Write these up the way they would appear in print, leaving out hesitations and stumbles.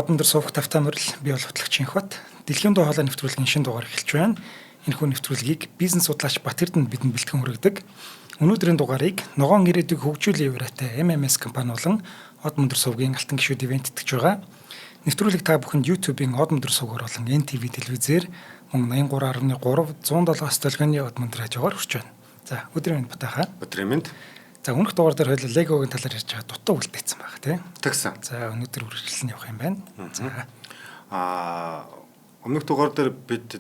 Од өндөр сувг тавтай морил, би бол хутлагч Инхбат. Дэлхийн дуу хоолой нэвтрүүлгийн шинэ дугаар эхэлж байна. Энэхүү нэвтрүүлгийг бизнес судлаач Бат Эрдэнэ бидэнд бэлтгэн хүргэдэг. Өнөөдрийн дугаарыг Ногоон ирээдүйг хөгжүүлэх уриатай MMS компани болон Од өндөр сувгийн алтан гишүүд ивээн тэтгэж байгаа. Нэвтрүүлэг та бүхэнд YouTube-ийн Од өндөр сувгаар болон NTV телевизээр мөн 83.3 107-аас долгионы Од өндөр хажуугаар хүрч байна. За, өдрийн мэнд Батаха. Өдрийн мэнд. За, өмнөх дугаар дээр хоёул Lego-гийн талаар ярьж байгаа дутуу үлдээсэн байгаа, тий. Тэгсэн. За, өнөөдөр үргэлжлэн явах юм байна. За. Өмнөх дугаар дээр бид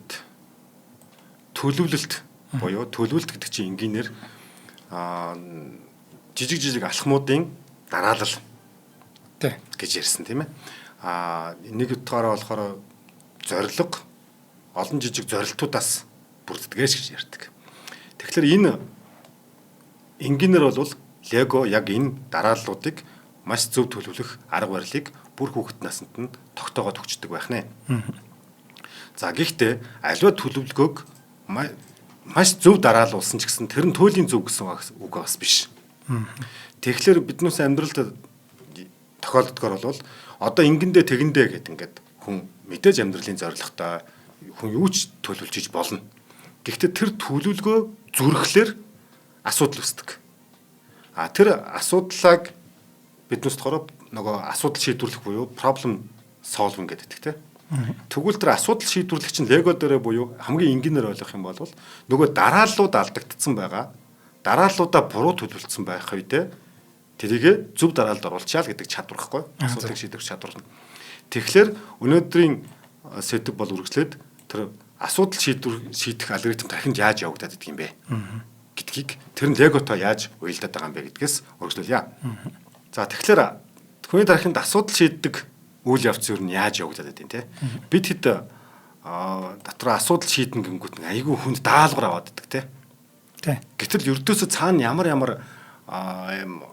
төлөвлөлт буюу төлөвлөлт гэдэг чинь энгийнээр жижиг жижиг алхмуудын дараалал тий гэж ярьсан, тийм ээ. Нэг утгаараа болохоор зорилго олон жижиг зорилтуудаас бүрддэг гэж ярьдаг. Тэгэхээр энэ энгийнээр бол Lego яг энэ дарааллуудыг маш зөв төлөвлөх арга барилыг бүр хүүхэд наснд нь тогтоогоод өгчдөг байх нэ. За, гэхдээ аливаа төлөвлөгөөг маш зөв дараалуулсан ч гэсэн тэр нь туйлын зөв гэсэн үг бас биш. Тэгэхээр биднээс амьдралд тохиолддгоор бол одоо ингэндээ тэгэндээ гэд ингээд хүн мэдээж амьдралын зорилготой хүн юу ч төлөвлөж иж болно. Гэхдээ тэр төлөвлөгөө зүрхлээр асуудал үүсдэг. Тэр асуудлыг биднээс болохоор нөгөө асуудал шийдвэрлэх буюу problem solving гэдэг, тийм. Тэгвэл тэр асуудал шийдвэрлэх чинь Lego дээрээ буюу хамгийн энгийнээр ойлгох юм бол нөгөө дарааллууд алдагдсан байгаа. Дарааллуудаа буруу төлөвлөсөн байх үедээ тэрийг зөв дараалалд оруулчаа л гэдэг чадвар байхгүй. Асуудлыг шийдэх чадвар. Тэгэхээр өнөөдрийн сэдэв бол үргэлжлээд тэр асуудал шийдэх алгоритм тархинд яаж явагдаад идэх юм бэ гэдгийг, тэр нь Lego-той яаж уялдаад байгаа юм бэ гэдгээс үргэлжлүүлье. За, тэгэхээр хүний тархинд асуудал шийддэг үйл явц юу нь яаж явагдаад байдیں те. Бид хэд дотор асуудал шийдэн гингүүт нэг айгүй хүнд даалгавар аваад иддэг те. Тий. Гэтэл ердөөсөө цаана ямар ямар юм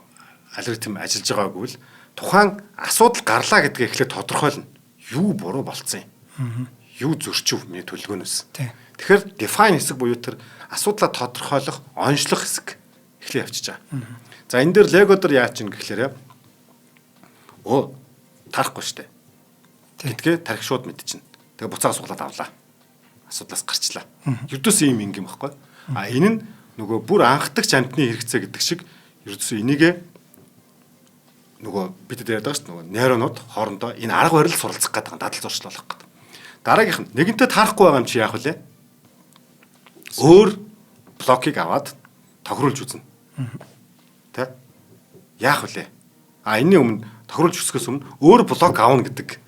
алгоритм ажиллаж байгаагүй л тухайн асуудал гарлаа гэдгээ эхлээд тодорхойлно. Юу буруу болцсон юм? Юу зөрчив миний төлөвлөгөөнөөс? Тий. Тэгэхээр define хэсэг буюу тэр асуудлаа тодорхойлох, онцлох хэсэг эхлээ явчихж байгаа. За, энэ дээр Lego дээр яаж чинь гэхлээрэ тарахгүй штэ. Гэдгээ тарих шууд мэдчихнэ. Тэгээ буцаага суглаад авлаа. Асуудлаас гарчлаа. Ердөөсөө ийм ингийн байхгүй. Энэ нь нөгөө бүр анхдагч амтны хэрэгцээ гэдэг шиг ердөөсөө энийгээ нөгөө бид яриад байгаа шүү дээ, нөгөө нейронууд хоорондоо энэ арга барил суралцах гэдэг, дадал зуршил болох гэдэг. Дараагийнх нь нэгэнтээ таарахгүй байгаа юм чи яах вэ? Өөр блокийг аваад тохируулж үзнэ. Тэ? Яах вэ? Энэний өмнө тохируулж үсгээс өмнө өөр блок авна гэдэг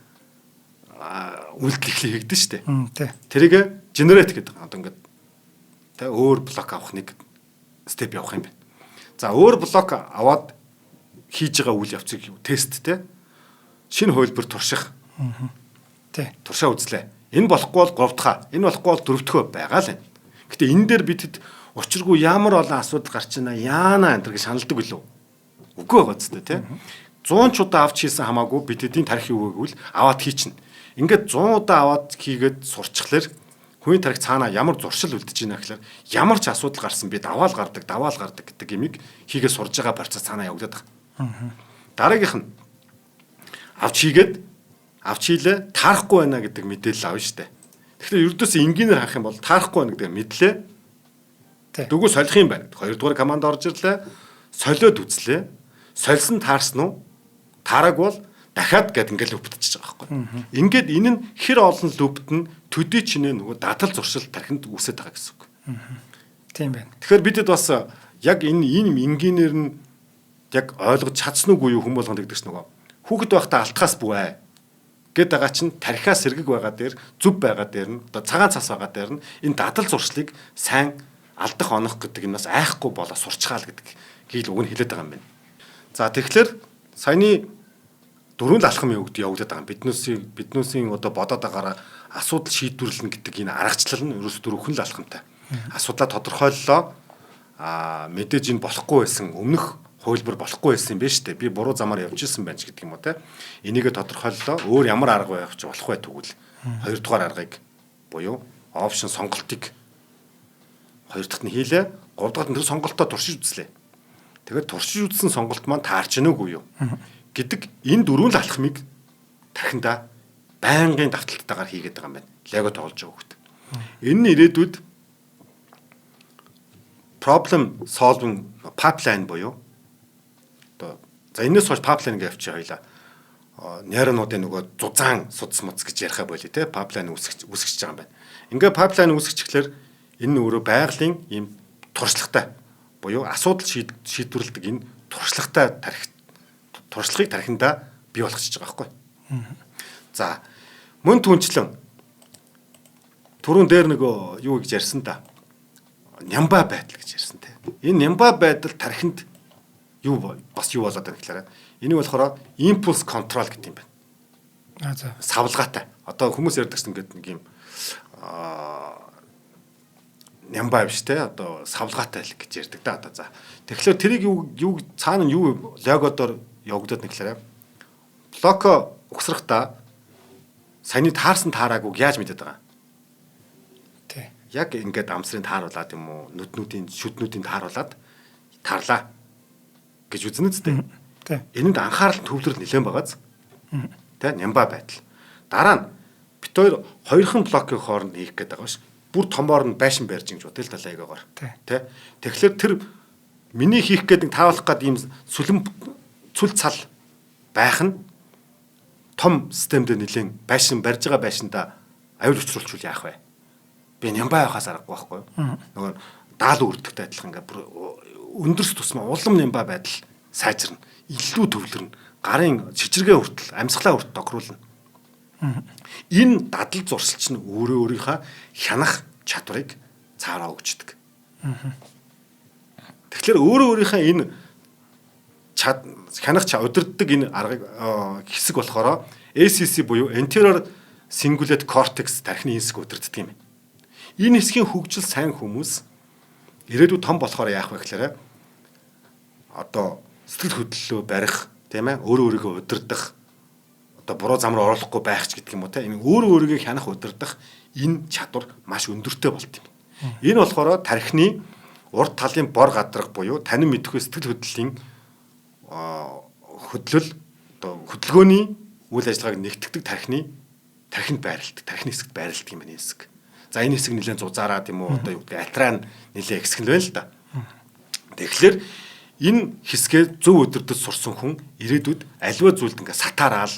үйлдэл эхлээ хийгдэн шүү дээ. Тэ. Тэрийг generate гэдэг. Одоо ингээд тэ өөр блок авах нэг step явах юм байна. За, өөр блок аваад хийж байгаа үйл явцыг тест, тэ. Шинэ хувилбар турших. Тэ. Туршаа үзлээ. Энэ болохгүй бол 3 дахь, энэ болохгүй бол 4 дахь байгаа л юм. Гэтэ энэ дээр бидэд учиргүй ямар олон асуудал гарч байна, яана энэ гэж шаналдаг билүү? Үгүй байгаа ч тий. 100 ч удаа авч хийсэн хамаагүй бидэдийн тарих юу гэвэл аваад хийчихнэ. Ингээд 100 удаа аваад хийгээд сурчхалаар хүний тарих цаанаа ямар зуршил үлдэж байна гэхээр ямар ч асуудал гарсан би даваал гардаг, даваал гардаг гэдэг имийг хийгээ сурж байгаа процесс цаанаа явагдаад байгаа. Дараагийнх нь авч хийгээд авч хийлээ таарахгүй байна гэдэг мэдээлэл авна штэ. Тэгэхээр ердөөсөө энгийнээр харах юм бол таарахгүй байна гэдэг мэдлээ. Дөгөө солих юм байна. Хоёрдугаар команд орж ирлээ. Солиод үзлээ. Сольсон таарсан уу? Таараагүй бол дахиад гэд ингээл loop дчихэж байгаа байхгүй. Ингээд энэ нь хэр олон loop д нь төдий чинээ нөгөө дадал зуршил тархинд үүсээд байгаа гэсэн үг. Тийм байна. Тэгэхээр бидэд бас яг энэ энэ энгийнээр нь яг ойлгож чадсан уугүй юу хүн болгонд гэдэг чинь нөгөө хүүхэд байхдаа алтахаас бүвэ гэд байгаа чинь тархиа сэргэг байгаа дээр, зүв байгаа дээр нь, одоо цагаан цас байгаа дээр нь энэ дадал зуршлыг сайн алдах онох гэдэг юмнаас айхгүй болоо сурчгаал гэдэг гийл үг нь хэлээд байгаа юм байна. За, тэгэхээр саяны дөрвөн л алхам явагдаад байгаа. Биднээсийн одоо бодоод байгаараа асуудал шийдвэрлэнэ гэдэг энэ аргачлал нь ерөөсөө дөрвөн л алхамтай. Асуудлаа тодорхойллоо. Мэдээж энэ болохгүй байсан, өмнөх хувилбар болохгүй байсан юм байна шүү дээ. Би буруу замаар явж исэн байна ч гэдэг юм уу те. Энийгээ тодорхойллоо. Өөр ямар арга байх ч болох бай тэгвэл хоёрдугаар аргыг буюу option сонголтыг хоёр дахьт нь хийлээ. Гурав дахьт нь тэр сонголтоо туршиж үзлээ. Тэгээд туршиж үзсэн сонголт маань таарч гэнэ үгүй юу гэдэг энэ дөрвөн л алхмыг тархиндаа Байнгын давталттайгаар хийгээд байгаа юм байна. Лего тоглож байгаа хүүхэд. Энэ нь ирээдүйд problem solving pipeline буюу одоо за энэс хойш pipeline гэж явчих хоёлаа. Нейронуудын нөгөө зузаан судас муц гэж яриха болий те, pipeline үүсгэж байгаа юм байна. Ингээ pipeline үүсгэчихлээр энэ нь өөрөө байгалийн ийм туршлагатай буюу асуудал шийдвэрлэдэг энэ туршлагатай тархи, туршлагыг тархиндаа бий болгочихж байгаа байхгүй. За, мөн түнчлэн түрүүн дээр нөгөө юу гэж ярьсан да. Нямба байдал гэж ярьсан те. Энэ нямба байдал тархинд юу бас юу болоод байна гэхээр энийг болохоор impulse control гэдэг юм байна. Аа, за. Савлгаатай. Одоо хүмүүс ярьдаг чинь ингээд нэг юм нямба биш те, одоо савлгаатай л гэж ярьдаг да, одоо за. Тэгэхээр тэрийг юу цаана нь юу логодоор явагдаад нэг гэхээр блоко угсрахдаа саяны таарсан таараагүйг яаж мэдээд байгаа? Тий. Яг ингээд амсрын тааруулаад юм уу, нүднүүдийн шүднүүдийн тааруулаад таарлаа гэж үзнэ үстэй. Тий. Энэнд анхаарал төвлөрөл нэлээд байгааз. Тэ, нямба байдал. Дараа нь бит хоёр хоёрхан блокийн хооронд хийх гээд байгаа биш. Бүр томоор нь байшин барьж ингэж бодъё л да, легогоор. Тий. Тэ. Тэгэхээр тэр миний хийх гээд нэг тааруулах гээд ийм сүлэн цүл цал байх нь том системдээ нэлээд байшин барьж байгаа байшинда аюул учруулчвал яах вэ? Би нямбай байхаас аргагүй байхгүй юу? Нөгөө даалуу үрдэгтэй адилхан ингээд бүр өндөрс тусмаа улам нямбай байдал сайжирна. Илүү төвлөрнө. Гарын шижиргээ хүртэл, амьсгалаа хүртэл тохируулна. Энэ дадал зуршил чинь өөрөө өөрийнхөө хянах чадварыг цаараа өгчдөг. Тэгэхээр өөрөө өөрийнхөө энэ хянах удирддаг энэ аргыг хэсэг болохоор ACC буюу anterior cingulate cortex тархины хэсэг удирддаг юм. Энэ хэсгийн хөгжил сайн хүмүүс ирээдүйд том болохоор яах вэ гэхээр одоо сэтгэл хөдлөлөө барих, тийм ээ, өөрөө өөрийгөө удирдах, одоо буруу зам руу оруулахгүй байх ч гэдэг юм уу те, энэ өөрөө өөрийгөө хянах, удирдах энэ чадвар маш өндөртэй болт юм. Энэ болохоор тархины урд талын бор гадраг буюу танин мэдхгүй сэтгэл хөдлөлийн хөдлөл, одоо хөдөлгөөний үйл ажиллагааг нэгтгэдэг тархинд байрладаг, тархины хэсэгт байрладаг юм байна энэ хэсэг. За, энэ хэсэг нэлээд зузаараа тийм үү, одоо юу гэдэг, атраа нэлээд хэсэг нь байна л да. Тэгэхээр энэ хэсгээ зөв өдөрдөж сурсан хүн ирээдүйд аливаа зүйлд ингээ сатаараал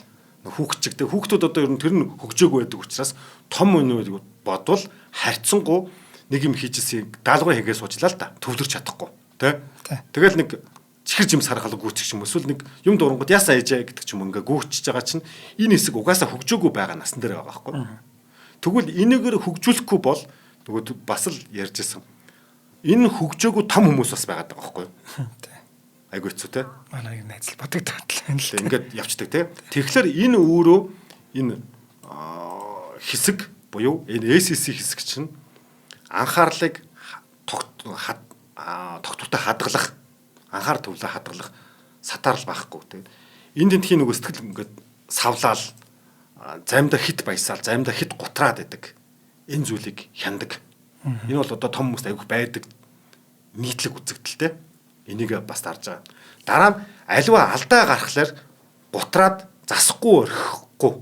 хүүхдчигтэй хүүхдүүд одоо ер нь тэр нь хөгжөөгүй байдаг учраас том өнөө бодвол харьцангуй нэг юм хийжсэн даалгавар хийгээ суучлаа л да, төвлөрч чадахгүй тий. Тэгэл нэг чихэр жим саргал гүйчих юм эсвэл нэг юм дурангууд ясаа ээжээ гэдэг ч юм ингээ гүйчж байгаа чинь энэ хэсэг угаасаа хөгжөөгүй байгаа насан дээр байгаа байхгүй. Тэгвэл энэгээр хөгжүүлэхгүй бол нөгөө бас л ярьжсэн. Энэ хөгжөөгүй том хүмүүс бас байгаад байгаа байхгүй юу? Тий. Айгу хэцүү те. Манай нэг найз л бодогдоод л байна л. Ингээд явцдаг те. Тэгэхээр энэ өөрөө энэ хэсэг буюу энэ ACC хэсэг чинь анхаарлыг тогтвортой хадгалах, анхаар төвлөө хадгалах сатаарл байхгүй. Тэгээд энэ тентхийн нөгөө сэтгэл ингээд савлаал, заримдаа хит баясаал, заримдаа хит гутраад байдаг. Энэ зүйлийг хяндаг. Энэ бол одоо том хүмүүст айгүйх байдаг нийтлэг үзэгдэлтэй. Энийг бас дарж байгаа. Дараа нь аливаа алдаа гаргахлаар гутраад засахгүй орхихгүй.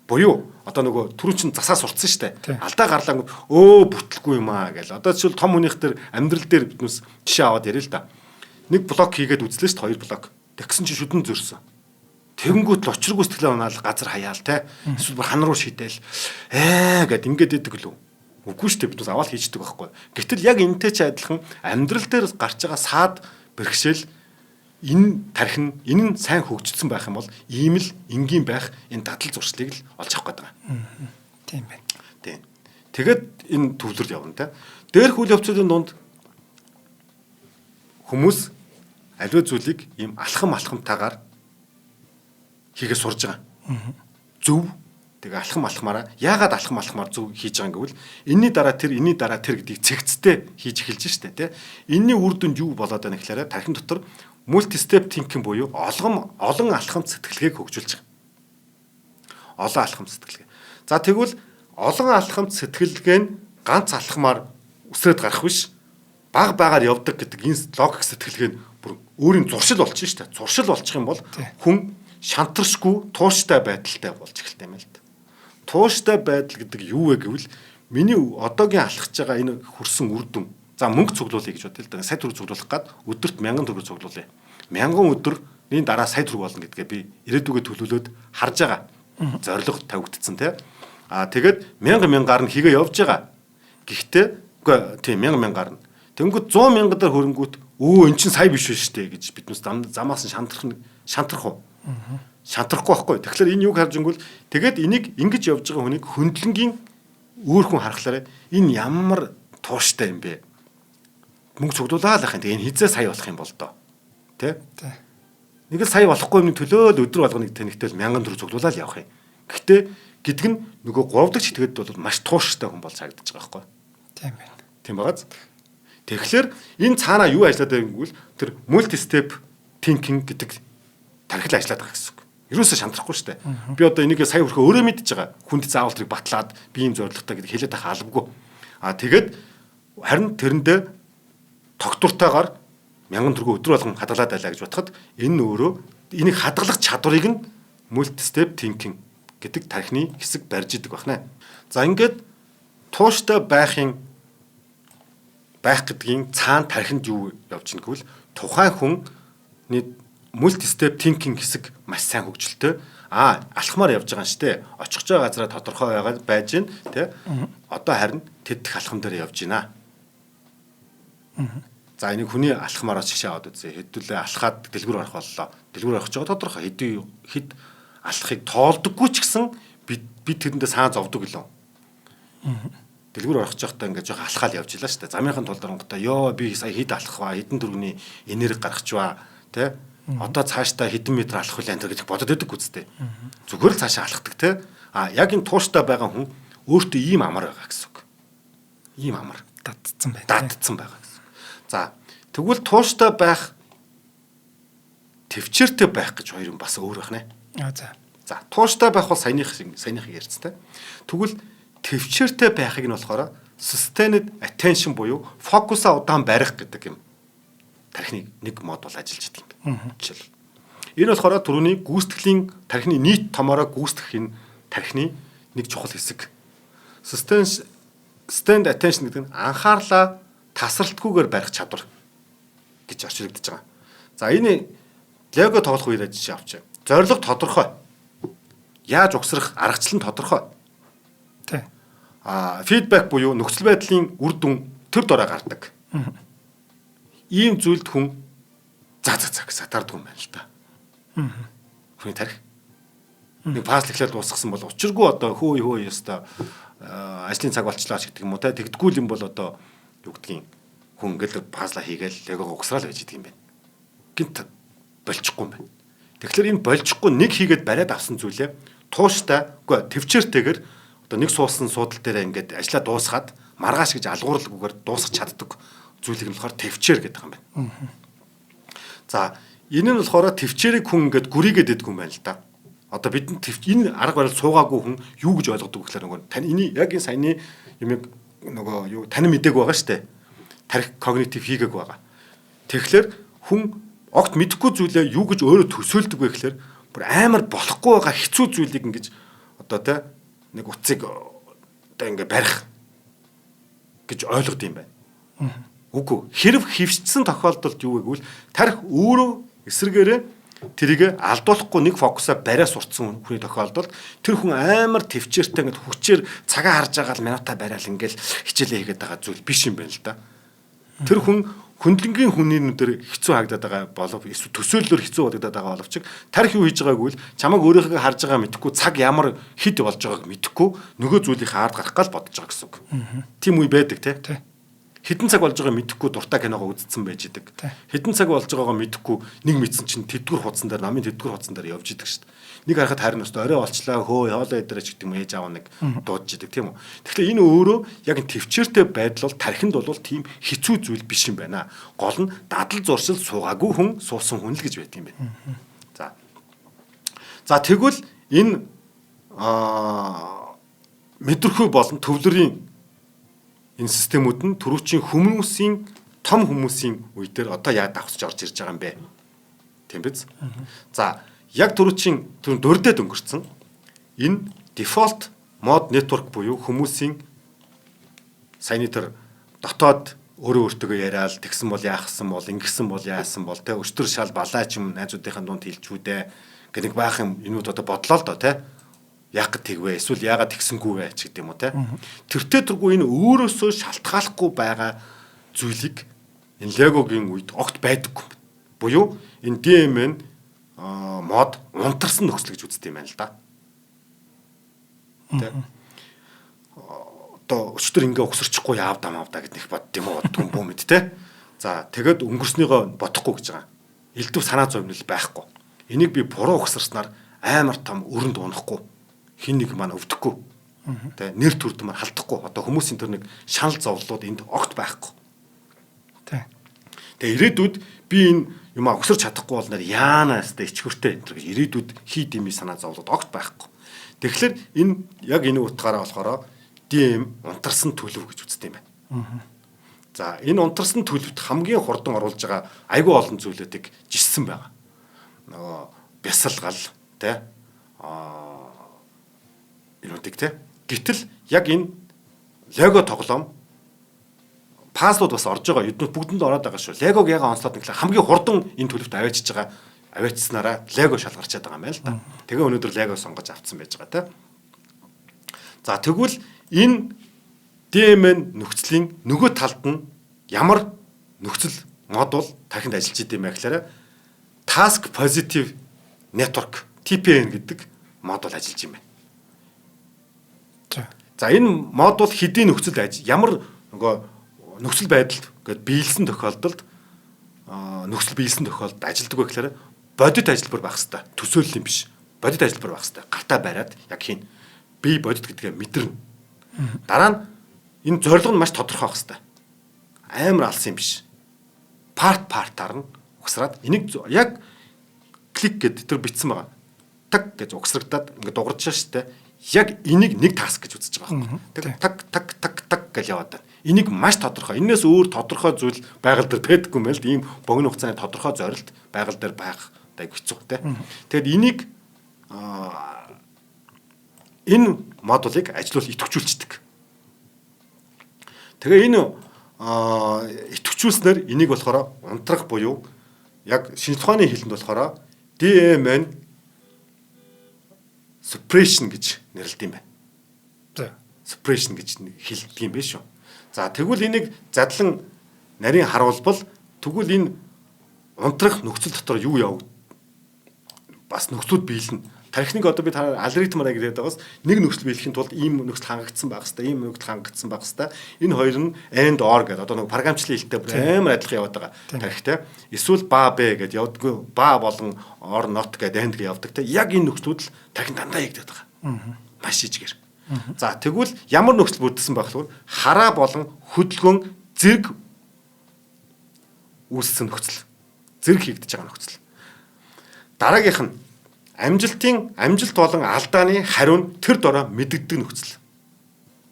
Буюу одоо нөгөө түрүү чин засаа сурцсан шүү дээ. Алдаа гарлаа өө бүтлгүй юм аа гэл. Одоо жишээл том хүнийх дээр амьдрал дээр биднээс жишээ аваад яриа л да. Нэг блок хийгээд үзлээ шүү дээ, хоёр блок. Тэгсэн чинь шүдэн зөрсөн. Тэгэнгүүт л учиргүй сэтгэлээ унаал газар хаяал те. Эсвэл бүр хан руу шидэл гэд ингээд идэг лүү. Үгүй шүү дээ, биднээс аваад хийждэг байхгүй. Гэтэл яг энэтэй ч адилхан амьдрал дээр гарч байгаа саад бэрхшээл энэ тархин энэ нь сайн хөгжсөн байх юм бол ийм л энгийн байх энэ дадал зуршлыг л олж авах гэдэг юм. Тийм байна. Тийм. Тэгээд энэ төвлөрөл явна те. Дээрх үйл явцын дунд хүмүүс аливаа зүйлийг ийм алхам алхамтайгаар хийгээ сурж байгаа. Зөв. Тэгээ алхам алхмаараа, яагаад алхам алхмаар зөв хийж байгаа юм гэвэл энэний дараа тэр, энэний дараа тэр гэдгийг цэгцтэй хийж эхэлж штэ тэ. Энэний үр дүнд юу болоод байна гэхээр тархин дотор multi step thinking буюу олон алхам сэтгэлгээг хөгжүүлж байгаа. Олон алхам сэтгэлгээ. За, тэгвэл олон алхам сэтгэлгээ нь ганц алхмаар үсрээд гарах биш, баг багаар явдаг гэдэг энэ логик сэтгэлгээ нь бүр өөрийн зуршил болчих штэ. Зуршил болчих юм бол хүн шантаршгүй тууштай байдалтай болж эхэлдэг юм л да. Тууштай байдал гэдэг юу вэ гэвэл миний одоогийн алхаж байгаа энэ хүрсэн үр дүн. За, мөнгө цуглуулъя гэж бодъё л да. Сая төгрөг цуглуулах гээд өдөрт 1000 төгрөг цуглуулъя. 1000 өдрийн дараа сая төгрөг болно гэдгээ би ирээдүгээ төлөвлөөд харж байгаа. Зорилго тавигдсан, тий. Аа, тэгээд мянга мянгаар нь хийгээ явж байгаа. Гэхдээ үгүй, тийм, мянга мянгаар нь. Тэнгүүд 100 мянга дээр хөрөнгүүт өө эн чинь сая биш шүү дээ гэж биднээс замаас нь шантрах шантрах уу? Шантрахгүй байхгүй. Тэгэхээр энэ юг харж ингүүл тэгээд энийг ингэж явж байгаа хүнийг хөндлөнгийн өөр хүн харахлаарэ энэ ямар тууштай юм бэ? Мөнгө цуглуулаа л ах юм. Тэгээ энэ хизээ сая болох юм бол доо. Тэ? Нэг л сая болохгүй юмны төлөө л өдөр болгоныг тэнэгтэл 1000 төгрөг цуглуулаа л явах юм. Гэхдээ гэдэг нь нөгөө 3 дахь читгэд бол маш тууштай хүн бол цагдаж байгаа байхгүй. Тийм байна. Тийм байгааз. Тэгэхээр энэ цаанаа юу ажиллаад байгааг гэвэл тэр multi step thinking гэдэг тархил ажиллаад байгаа гэсэн үг. Ерөөсөө шантрахгүй шүү дээ. Би одоо энийг сая хүрэхээ өөрөө мэдж байгаа. Хүнд заавал тэрийг батлаад би ийм зорилготой гэдэг хэлээд байх албагүй. А тэгээд харин тэрэндээ тогтвортойгоор 1000 төгрөг өдөр болгон хадгалаад байлаа гэж бодоход энэ нь өөрөө энийг хадгалах чадварыг нь multi step thinking гэдэг тархины хэсэг барьж идэг байна. За, ингээд тууштай байхын байх гэдгийн цаана тархинд юу явж гин гэвэл тухайн хүний multi step thinking хэсэг маш сайн хөгжилтэй. А, алхмаар явж байгаа юм штэ. Очих байгаа газараа тодорхой байгаа байж гин, тэ. Одоо харин тэдх алхам дээр явж байна. За, энийг хүний алхмаараа жишээ аваад үзье. Хэдүүлээ алхаад дэлгүүр орох боллоо. Дэлгүүр орох жоо тодорхой. Хэдий хэд алхахыг тоолдоггүй ч гэсэн би тэрэндээ саан зовдөг лөө. Дэлгүүр орох жоохтой ингээд жоох алхаал явж илаа шүү дээ. Замынхын тулд оронготой ёо би сая хэд алхах ба, хэдэн төгрөгийн энерги гаргачихваа, тэ? Одоо цаашдаа хэдэн метр алхах вэ энэ гэж бодод байдаг үстэй. Зүгээр л цаашаа алхдаг, тэ? А яг энэ тууштай байгаа хүн өөртөө ийм амар байгаа гэсэн үг. Ийм амар дадцсан байна. Дадцсан байгаа гэсэн. За, тэгвэл тууштай байх, төвчээртэй байх гэж хоёр юм бас өөр байх нэ. Аа, за. За, тууштай байх бол саяныхыг ярьцтай. Тэгвэл төвчээртэй байхыг нь болохоор sustained attention буюу фокусаа удаан барих гэдэг юм. Тархины нэг мод бол ажиллаж идэг юм байна. Жишээл. Энэ болохоор түрүүний гүйцэтгэлийн тархины нийт томоороо гүйцэтгэх энэ тархины нэг чухал хэсэг. Sustained attention гэдэг нь анхаарлаа тасралтгүйгээр барих чадвар гэж орчуулагдаж байгаа. За, энэ лего тоглох үедээ жишээ авчаа. Зорилго тодорхой. Яаж угсрах аргачлал нь тодорхой. А feedback буюу нөхцөл байдлын үр дүн тэр дорой гардаг. Ийм зүйлд хүн за за за гэж сатарддаг юм байна л да. Хүний тарих. Нэг пазл эхлээд дуусгасан бол учиргүй одоо хөө хөө ёстой ажлын цаг болчлаа ч гэдэг юм уу, те, тэгдэггүй юм бол одоо юу гэдгийг хүн ингээл пазла хийгээл легого угсраал байж идэг юм байна. Гинт болчихгүй юм байна. Тэгэхээр энэ болчихгүй нэг хийгээд бариад авсан зүйлээ тууштай, үгүй, төвчээртэйгэр одоо нэг суусан суудал дээр ингээд ажлаа дуусгаад маргааш гэж алгуурлгүйгээр дуусгах чаддаг зүйлийг нь болохоор төвчээр гэдэг юм байна. За, энэ нь болохоор төвчээрийг хүн ингээд гүрийгээд идэггүй юм байна л да. Одоо бидэнд энэ арга барил суугаагүй хүн юу гэж ойлгодог вэ гэхээр нөгөө тань энэ яг энэ саяны юмыг нөгөө юу танин мдээгүй байгаа штэ. Тарих когнитив хийгээгүй байгаа. Тэгэхээр хүн огт мэдэхгүй зүйлээ юу гэж өөрөө төсөөлдөг вэ гэхээр бүр амар болохгүй байгаа хэцүү зүйлийг ингэж одоо те нэг утсыг одоо ингээ барих гэж ойлгод юм байна. Үгүй. Хэрв хөвчсөн тохиолдолд юу вэ гэвэл тарих өөрөө эсрэгээрээ тэрийг алдуулахгүй нэг фокусаа бариа сурцсан хүний тохиолдолд тэр хүн амар төвчээртэй ингээд хүчээр цагаа харж байгаа л минутаа бариал ингээл хичээлээ хийгээд байгаа зүйл биш юм байна л да. Тэр хүн хөндлөнгийн хүний нүдээр хэцүү харагдаад байгаа болов эсвэл төсөөллөөр хэцүү бодогдоод байгаа боловч тарих юу хийж байгааг үл чамайг өөрийнхөө харж байгаа мэдэхгүй, цаг ямар хэд болж байгааг мэдэхгүй нөгөө зүйлийг хаард гарах гал бодож байгаа гэсэн үг. Тийм үе байдаг, тий. Хэдэн цаг болж байгааг мэдэхгүй дуртай киногоо үзсэн байж идэг. Хэдэн цаг болж байгаагаа мэдэхгүй нэг мэдсэн чинь тэдгүр хуудсан дээр, намын тэдгүр хуудсан дээр явж идэг шүү дээ. Нэг харахад харин өстө орой болчлаа, хөө хоолоо идэрэж гэдэг юм, ээж аав нэг дуудаж идэг, тийм үү. Тэгэхээр энэ өөрөө яг төвчээртэй байдал бол тархинд бол тийм хэцүү зүйл биш юм байна. Гол нь дадал зуршил суугаагүй хүн, суусан хүн л гэж байдаг юм байна. За. За, тэгвэл энэ мэдрэхүй болон төвлөрийн энэ системүүд нь түрүүчийн хүмүүсийн том хүмүүсийн үе дээр одоо яаж давхцаж орж ирж байгаа юм бэ? Тийм биз? За, Яг түрүүчийн тэр дурдээд өнгөрцөн энэ default mode network буюу хүмүүсийн саяны тэр дотоод өөрөө өөртөөгөө яриад тэгсэн бол яахсан бол, ингэсэн бол яасан бол, те, өчтөр шал балаач юм найзуудынхаа дунд хэлжүү дээ гэх нэг баах юм юмнууд одоо бодлоо л доо, те, яг тэгвэ, эсвэл яагаад тэгсэнгүй вэ ч гэдэг юм уу, те. Тэртээ тэргүй энэ өөрөөсөө шалтгааллахгүй байгаа зүйлийг энэ Легогийн үед огт байдаггүй буюу энэ DMN mode унтарсан нөхцөл гэж үздэг юм байна л да. Тэ. Одоо өчтөр ингээ угсарчихгүй яав дамав да гэдэг нэг бод юм уу, боддгүй бүү мэд, те. За, тэгээд өнгөрснийгөө бодохгүй гэж байгаа. Элдв санаа зовнил байхгүй. Энийг би буруу угсарснаар амар том өрөнд унахгүй. Хин нэг маань өвдөхгүй. Тэ, нэр төрд маань халдахгүй. Одоо хүмүүсийн тэр нэг шанал зовлууд энд огт байхгүй. Тэ. Тэгээ ирээдүйд би энэ юм а өсөрч чадахгүй бол нэр яана өстэй ичгүртэй энэ гэж ирээдүйд хий дими санаа зовлоод огт байхгүй. Тэгэхээр энэ яг энэ утгаараа болохоор DM унтарсан төлөв гэж үздэг юм байна. За, энэ унтарсан төлөвт хамгийн хурдан оруулж байгаа айгүй олон зүйлүүдийг жиссэн байгаа. Нөгөө бясалгал, тэ, юунуудыг, тэ. Гэтэл яг энэ лего тоглоом puzzle ууд бас орж байгаа. Эднүүд бүгдэнд ороод байгаа шүү. Легог яг онцлоод нэг хамгийн хурдан энэ төлөвт аваачиж байгаа, аваачснараа лего шалгарчаад байгаа юм байна л да. Тэгээ өнөөдөр лего сонгож авцсан байж байгаа, тэ. За, тэгвэл энэ DMN нөхцөлийн нөгөө талд нь ямар нөхцөл модуль тархинд ажиллаж идэм бэ гэхээр Task Positive Network, TPN гэдэг модуль ажиллаж юм байна. За, энэ модуль хэдийн нөхцөл аж ямар нөгөө нөхцөл байдалд гээд биелсэн тохиолдолд, нөхцөл биелсэн тохиолдолд ажилдаг вэ гэхээр бодит ажилбар байх хэвээр, төсөөлөл юм биш. Бодит ажилбар байх хэвээр. Гартаа бариад яг хийн. Би бодит гэдгээ мэдэрнэ. Дараа нь энэ зорилго нь маш тодорхой байх хэвээр. Амар алсын юм биш. Part part аар нь угсраад энийг яг клик гэд тэр бичсэн байгаа. Так гэж угсрагдаад ингээд дугарч штэ. Яг энийг нэг task гэж үзэж байгаа байхгүй. Тэг так так так так гэж яваад байна. Энийг маш тодорхой. Энээс өөр тодорхой зүйл байгаль дээр байдаггүй юм байна л. Ийм богино хугацааны тодорхой зорилт байгаль дээр байх айгу хэцүү, те. Тэгэд энийг энэ модулыг ажилуул идэвхжүүлчихдэг. Тэгээ энэ идэвхжүүлснээр энийг болохоор унтрах буюу яг шинжлэх ухааны хэлэнд болохоор DMN suppression гэж нэрлэдэг юм байна. Suppression гэж хэлдэг юм байна шүү. За, тэгвэл энийг задлан нарийн харуулбал, тэгвэл энэ унтрах нөхцөл дотор юу яв бас нөхцөлд биелнэ. Тархиныг одоо би та алгоритмаараа гэдэг байгаас нэг нөхцөл биелэхийн тулд ийм нөхцөл хангагдсан байх хэвээр, ийм нөхцөл хангагдсан байх хэвээр. Энэ хоёр нь and or гэдэг одоо нэг програмчлалын хэлтэй бүр амар адилхан яваад байгаа. Тархитай. Эсвэл ба б гэдээ явдаггүй, ба болон or not гэдэг and гэж явдаг те. Яг энэ нөхцлүүд л тархин дандаа хийгдээд байгаа. Маш жижигээр. За, тэгвэл ямар нөхцөл бүрдсэн байх вэ? Хараа болон хөдөлгөөн зэрэг үүссэн нөхцөл. Зэрэг хийгдэж байгаа нөхцөл. Дараагийнх нь амжилтын амжилт болон алдааны хариу нь тэр дорой мэдэгддэг нөхцөл.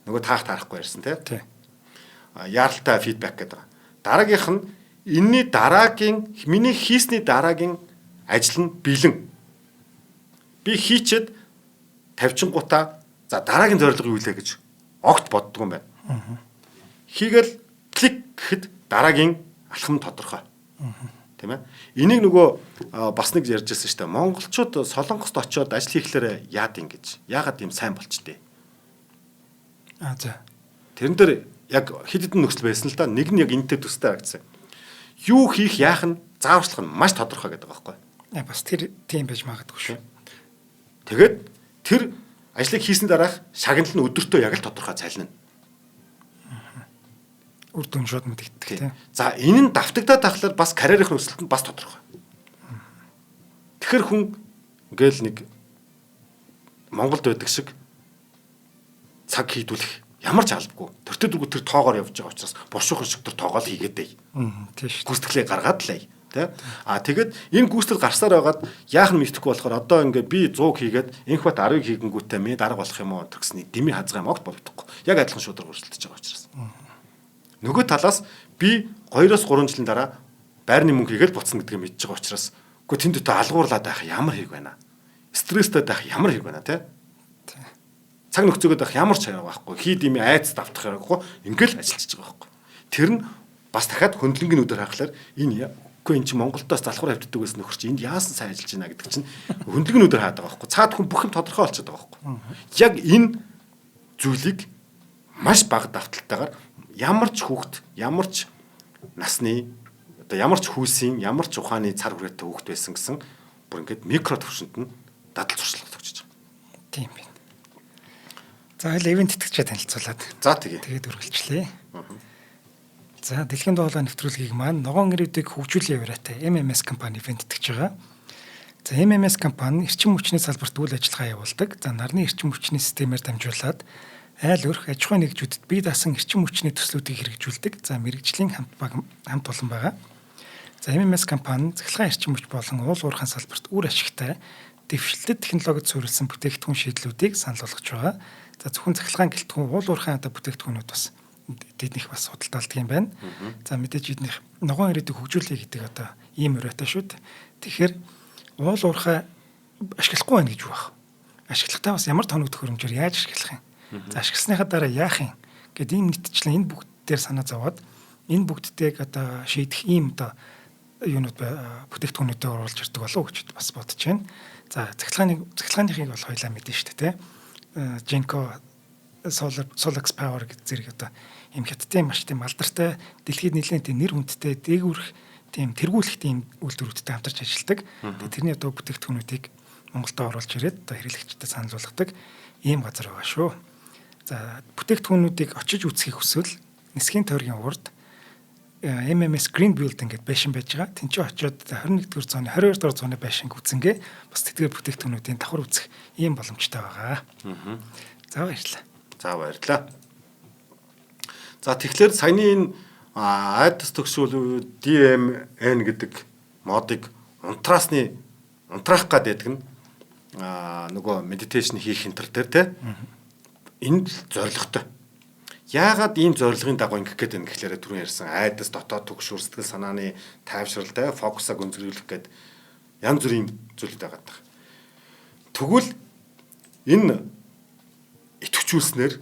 Нөгөө таах таарахгүй ярьсан, тий. Яаралтай feedback гэдэг. Дараагийнх нь энэний дараагийн миний хийсний дараагийн ажил нь бэлэн. Би хийчээд тавьчингуудаа за дараагийн зорилго юу лээ гэж огт боддгоо юм байна. Хийгээл клик гэхэд дараагийн алхам тодорхой. Тийм ээ. Энийг нөгөө бас нэг ярьж байсан шүү дээ. Монголчууд Солонгост очиод ажил хийхлээр яад ингэж. Яагаад ийм сайн болчдээ? Аа, за. Тэрэн дээр яг хэд хэдэн нөхцөл байсан л да. Нэг нь яг энэтэй төстэй харагдсан. Юу хийх яах нь зааварчлах нь маш тодорхой гэдэг байгаа байхгүй. Аа, бас тэр тийм байж магадгүй шүү. Тэгээд тэр ажлыг хийсний дараах шагнал нь өдөртөө яг л тодорхой цалина. Үр дүн шууд мэдэгддэг, тийм. За, энэ нь давтагдаад тахлаар бас карьерийн өсөлт нь бас тодорхой. Тэгэхээр хүн ингээл нэг Монголд байдаг шиг цаг хийдүүлэх ямар ч албагүй. Төртөө дөргөө тэр тоогоор явж байгаа учраас бушуухан шиг тэр тоогоо л хийгээд бай. Тийм шүү. Гүйцэтгэлээ гаргаад л ай. Тэ? А тэгэд энэ гүйцэтгэл гарсаар байгаад яах нь мэдэхгүй болохоор одоо ингээ би 100 хийгээд Энхбат 10-ыг хийгэнгүүтээ миний дарга болох юм уу гэсний дими хазгай юм огт бодохгүй. Яг адилхан шударга өрсөлдөж байгаа учраас. Нөгөө талаас би 2-оос 3 жилийн дараа байрны мөнгө хийгээл буцна гэдгээ мэдж байгаа учраас Гэхдээ тэнд өтө алгуурлаад байх ямар хэрэг байна? Стресстэй байх ямар хэрэг байна те? Цаг нөхцөөгөөд байх ямар ч хэрэг байхгүй. Хий дими айц давтах хэрэггүй. Ингээл ажиллаж байгаа байхгүй. Тэр нь бас дахиад хөндлөнгийн нүдээр харахаар энэ үгүй эн чинь Монголдоос залхуур хавьддаг байсан нөхөр чи энд яасан сайн ажиллаж байна гэдэг чинь хөндлөнгийн нүдээр хараад байгаа байхгүй. Цаад хүн бүх юм тодорхой болчиход байгаа байхгүй. Яг энэ зүйлийг маш бага давталтайгаар ямар ч хүүхэд, ямар ч насны одоо ямар ч хүйсийн, ямар ч ухааны цар хүрээтэй хүүхэд байсан гэсэн бүр ингээд микро төвшөнд нь дадал туршлага өгч байгаа. Тийм байна. За хоёул ивент тэтгэгчээ танилцуулаад. За тэгээ. Тэгээд үргэлжлэе. За дэлхийн дуулаа нэвтрүүлгийг маань ногоон ирээдүйг хөгжүүлэх уриатай MMS компани ивент тэтгэж байгаа. За MMS компани эрчим хүчний салбарт үйл ажиллагаа явуулдаг. За нарны эрчим хүчний системээр дамжуулаад айл өрх аж ахуйн нэгжүүдэд бие даасан эрчим хүчний төслүүдийг хэрэгжүүлдэг. За мэрэгжлийн хамт баг хамт олон байгаа. За MMS компани цахилгаан эрчим хүч болон уул уурхайн салбарт үр ашигтай дэвшилтэт технологид суурилсан бүтээгдэхүүн шийдлүүдийг санал болгож байгаа. За зөвхөн цахилгаан гэлтгүүн уул уурхайн одоо бүтээгдэхүүнүүд бас тэднийх бас худалдаалдаг юм байна. За мэдээж эднийх ногоон ирээдүйг хөгжүүлэе гэдэг одоо ийм уриатай шүү дээ. Тэгэхээр уул уурхай ашиглахгүй байна гэж юу байх. Ашиглахдаа бас ямар тоног төхөөрөмжөөр яаж ашиглах юм? За ашигласныхаа дараа яах юм? Гэт ийм нийтчлэн энэ бүгд дээр санаа зовоод энэ бүгдтэйг одоо шийдэх ийм одоо юунууд бүтээгдэхүүнүүдэд оруулж ирдэг болов уу гэж бас бодож байна. За цахилгааныхыг бол хоёлаа мэдэн шүү дээ, тэ. Genco Solar Solax Power гэж зэрэг одоо ийм хятадын маш тийм алдартай дэлхийд нэлээд тийм нэр хүндтэй дээгүүрх тийм тэргүүлэх тийм үйлдвэрүүдтэй хамтарч ажилладаг. Тэгээ тэрний одоо бүтээгдэхүүнүүдийг Монголд оруулж ирээд одоо хэрэглэгчдэд санал болгодог ийм газар байгаа шүү. За бүтээгдэхүүнүүдийг очиж үзэхийг хүсвэл нисхийн тойргийн урд MMS Green Building гэдэг байшин байж байгаа. Тэн чинь очиод 21-р зууны 22-р зууны байшинг үзэнгээ бас тэдгээр бүтээгдэхүүнүүдийн давхар үзэх ийм боломжтой байгаа. За баярлалаа. За баярлалаа. За тэгэхээр саяны энэ айдас төгсөөл DMN гэдэг модыг унтраасны унтраах гад байдаг нь нөгөө meditation хийх энэ төр те. Энд зоригтой. Яагаад ийм зорилгын дагуу ингэх гээд байна гэхлээрэ түрүүн ярьсан айдас, дотоод түгшүүр, сэтгэл санааны тайвшрал, те, фокусаа гүнзгийрүүлэх гээд янз бүрийн зүйлүүд байгаа даа. Тэгвэл энэ идэвхжүүлснээр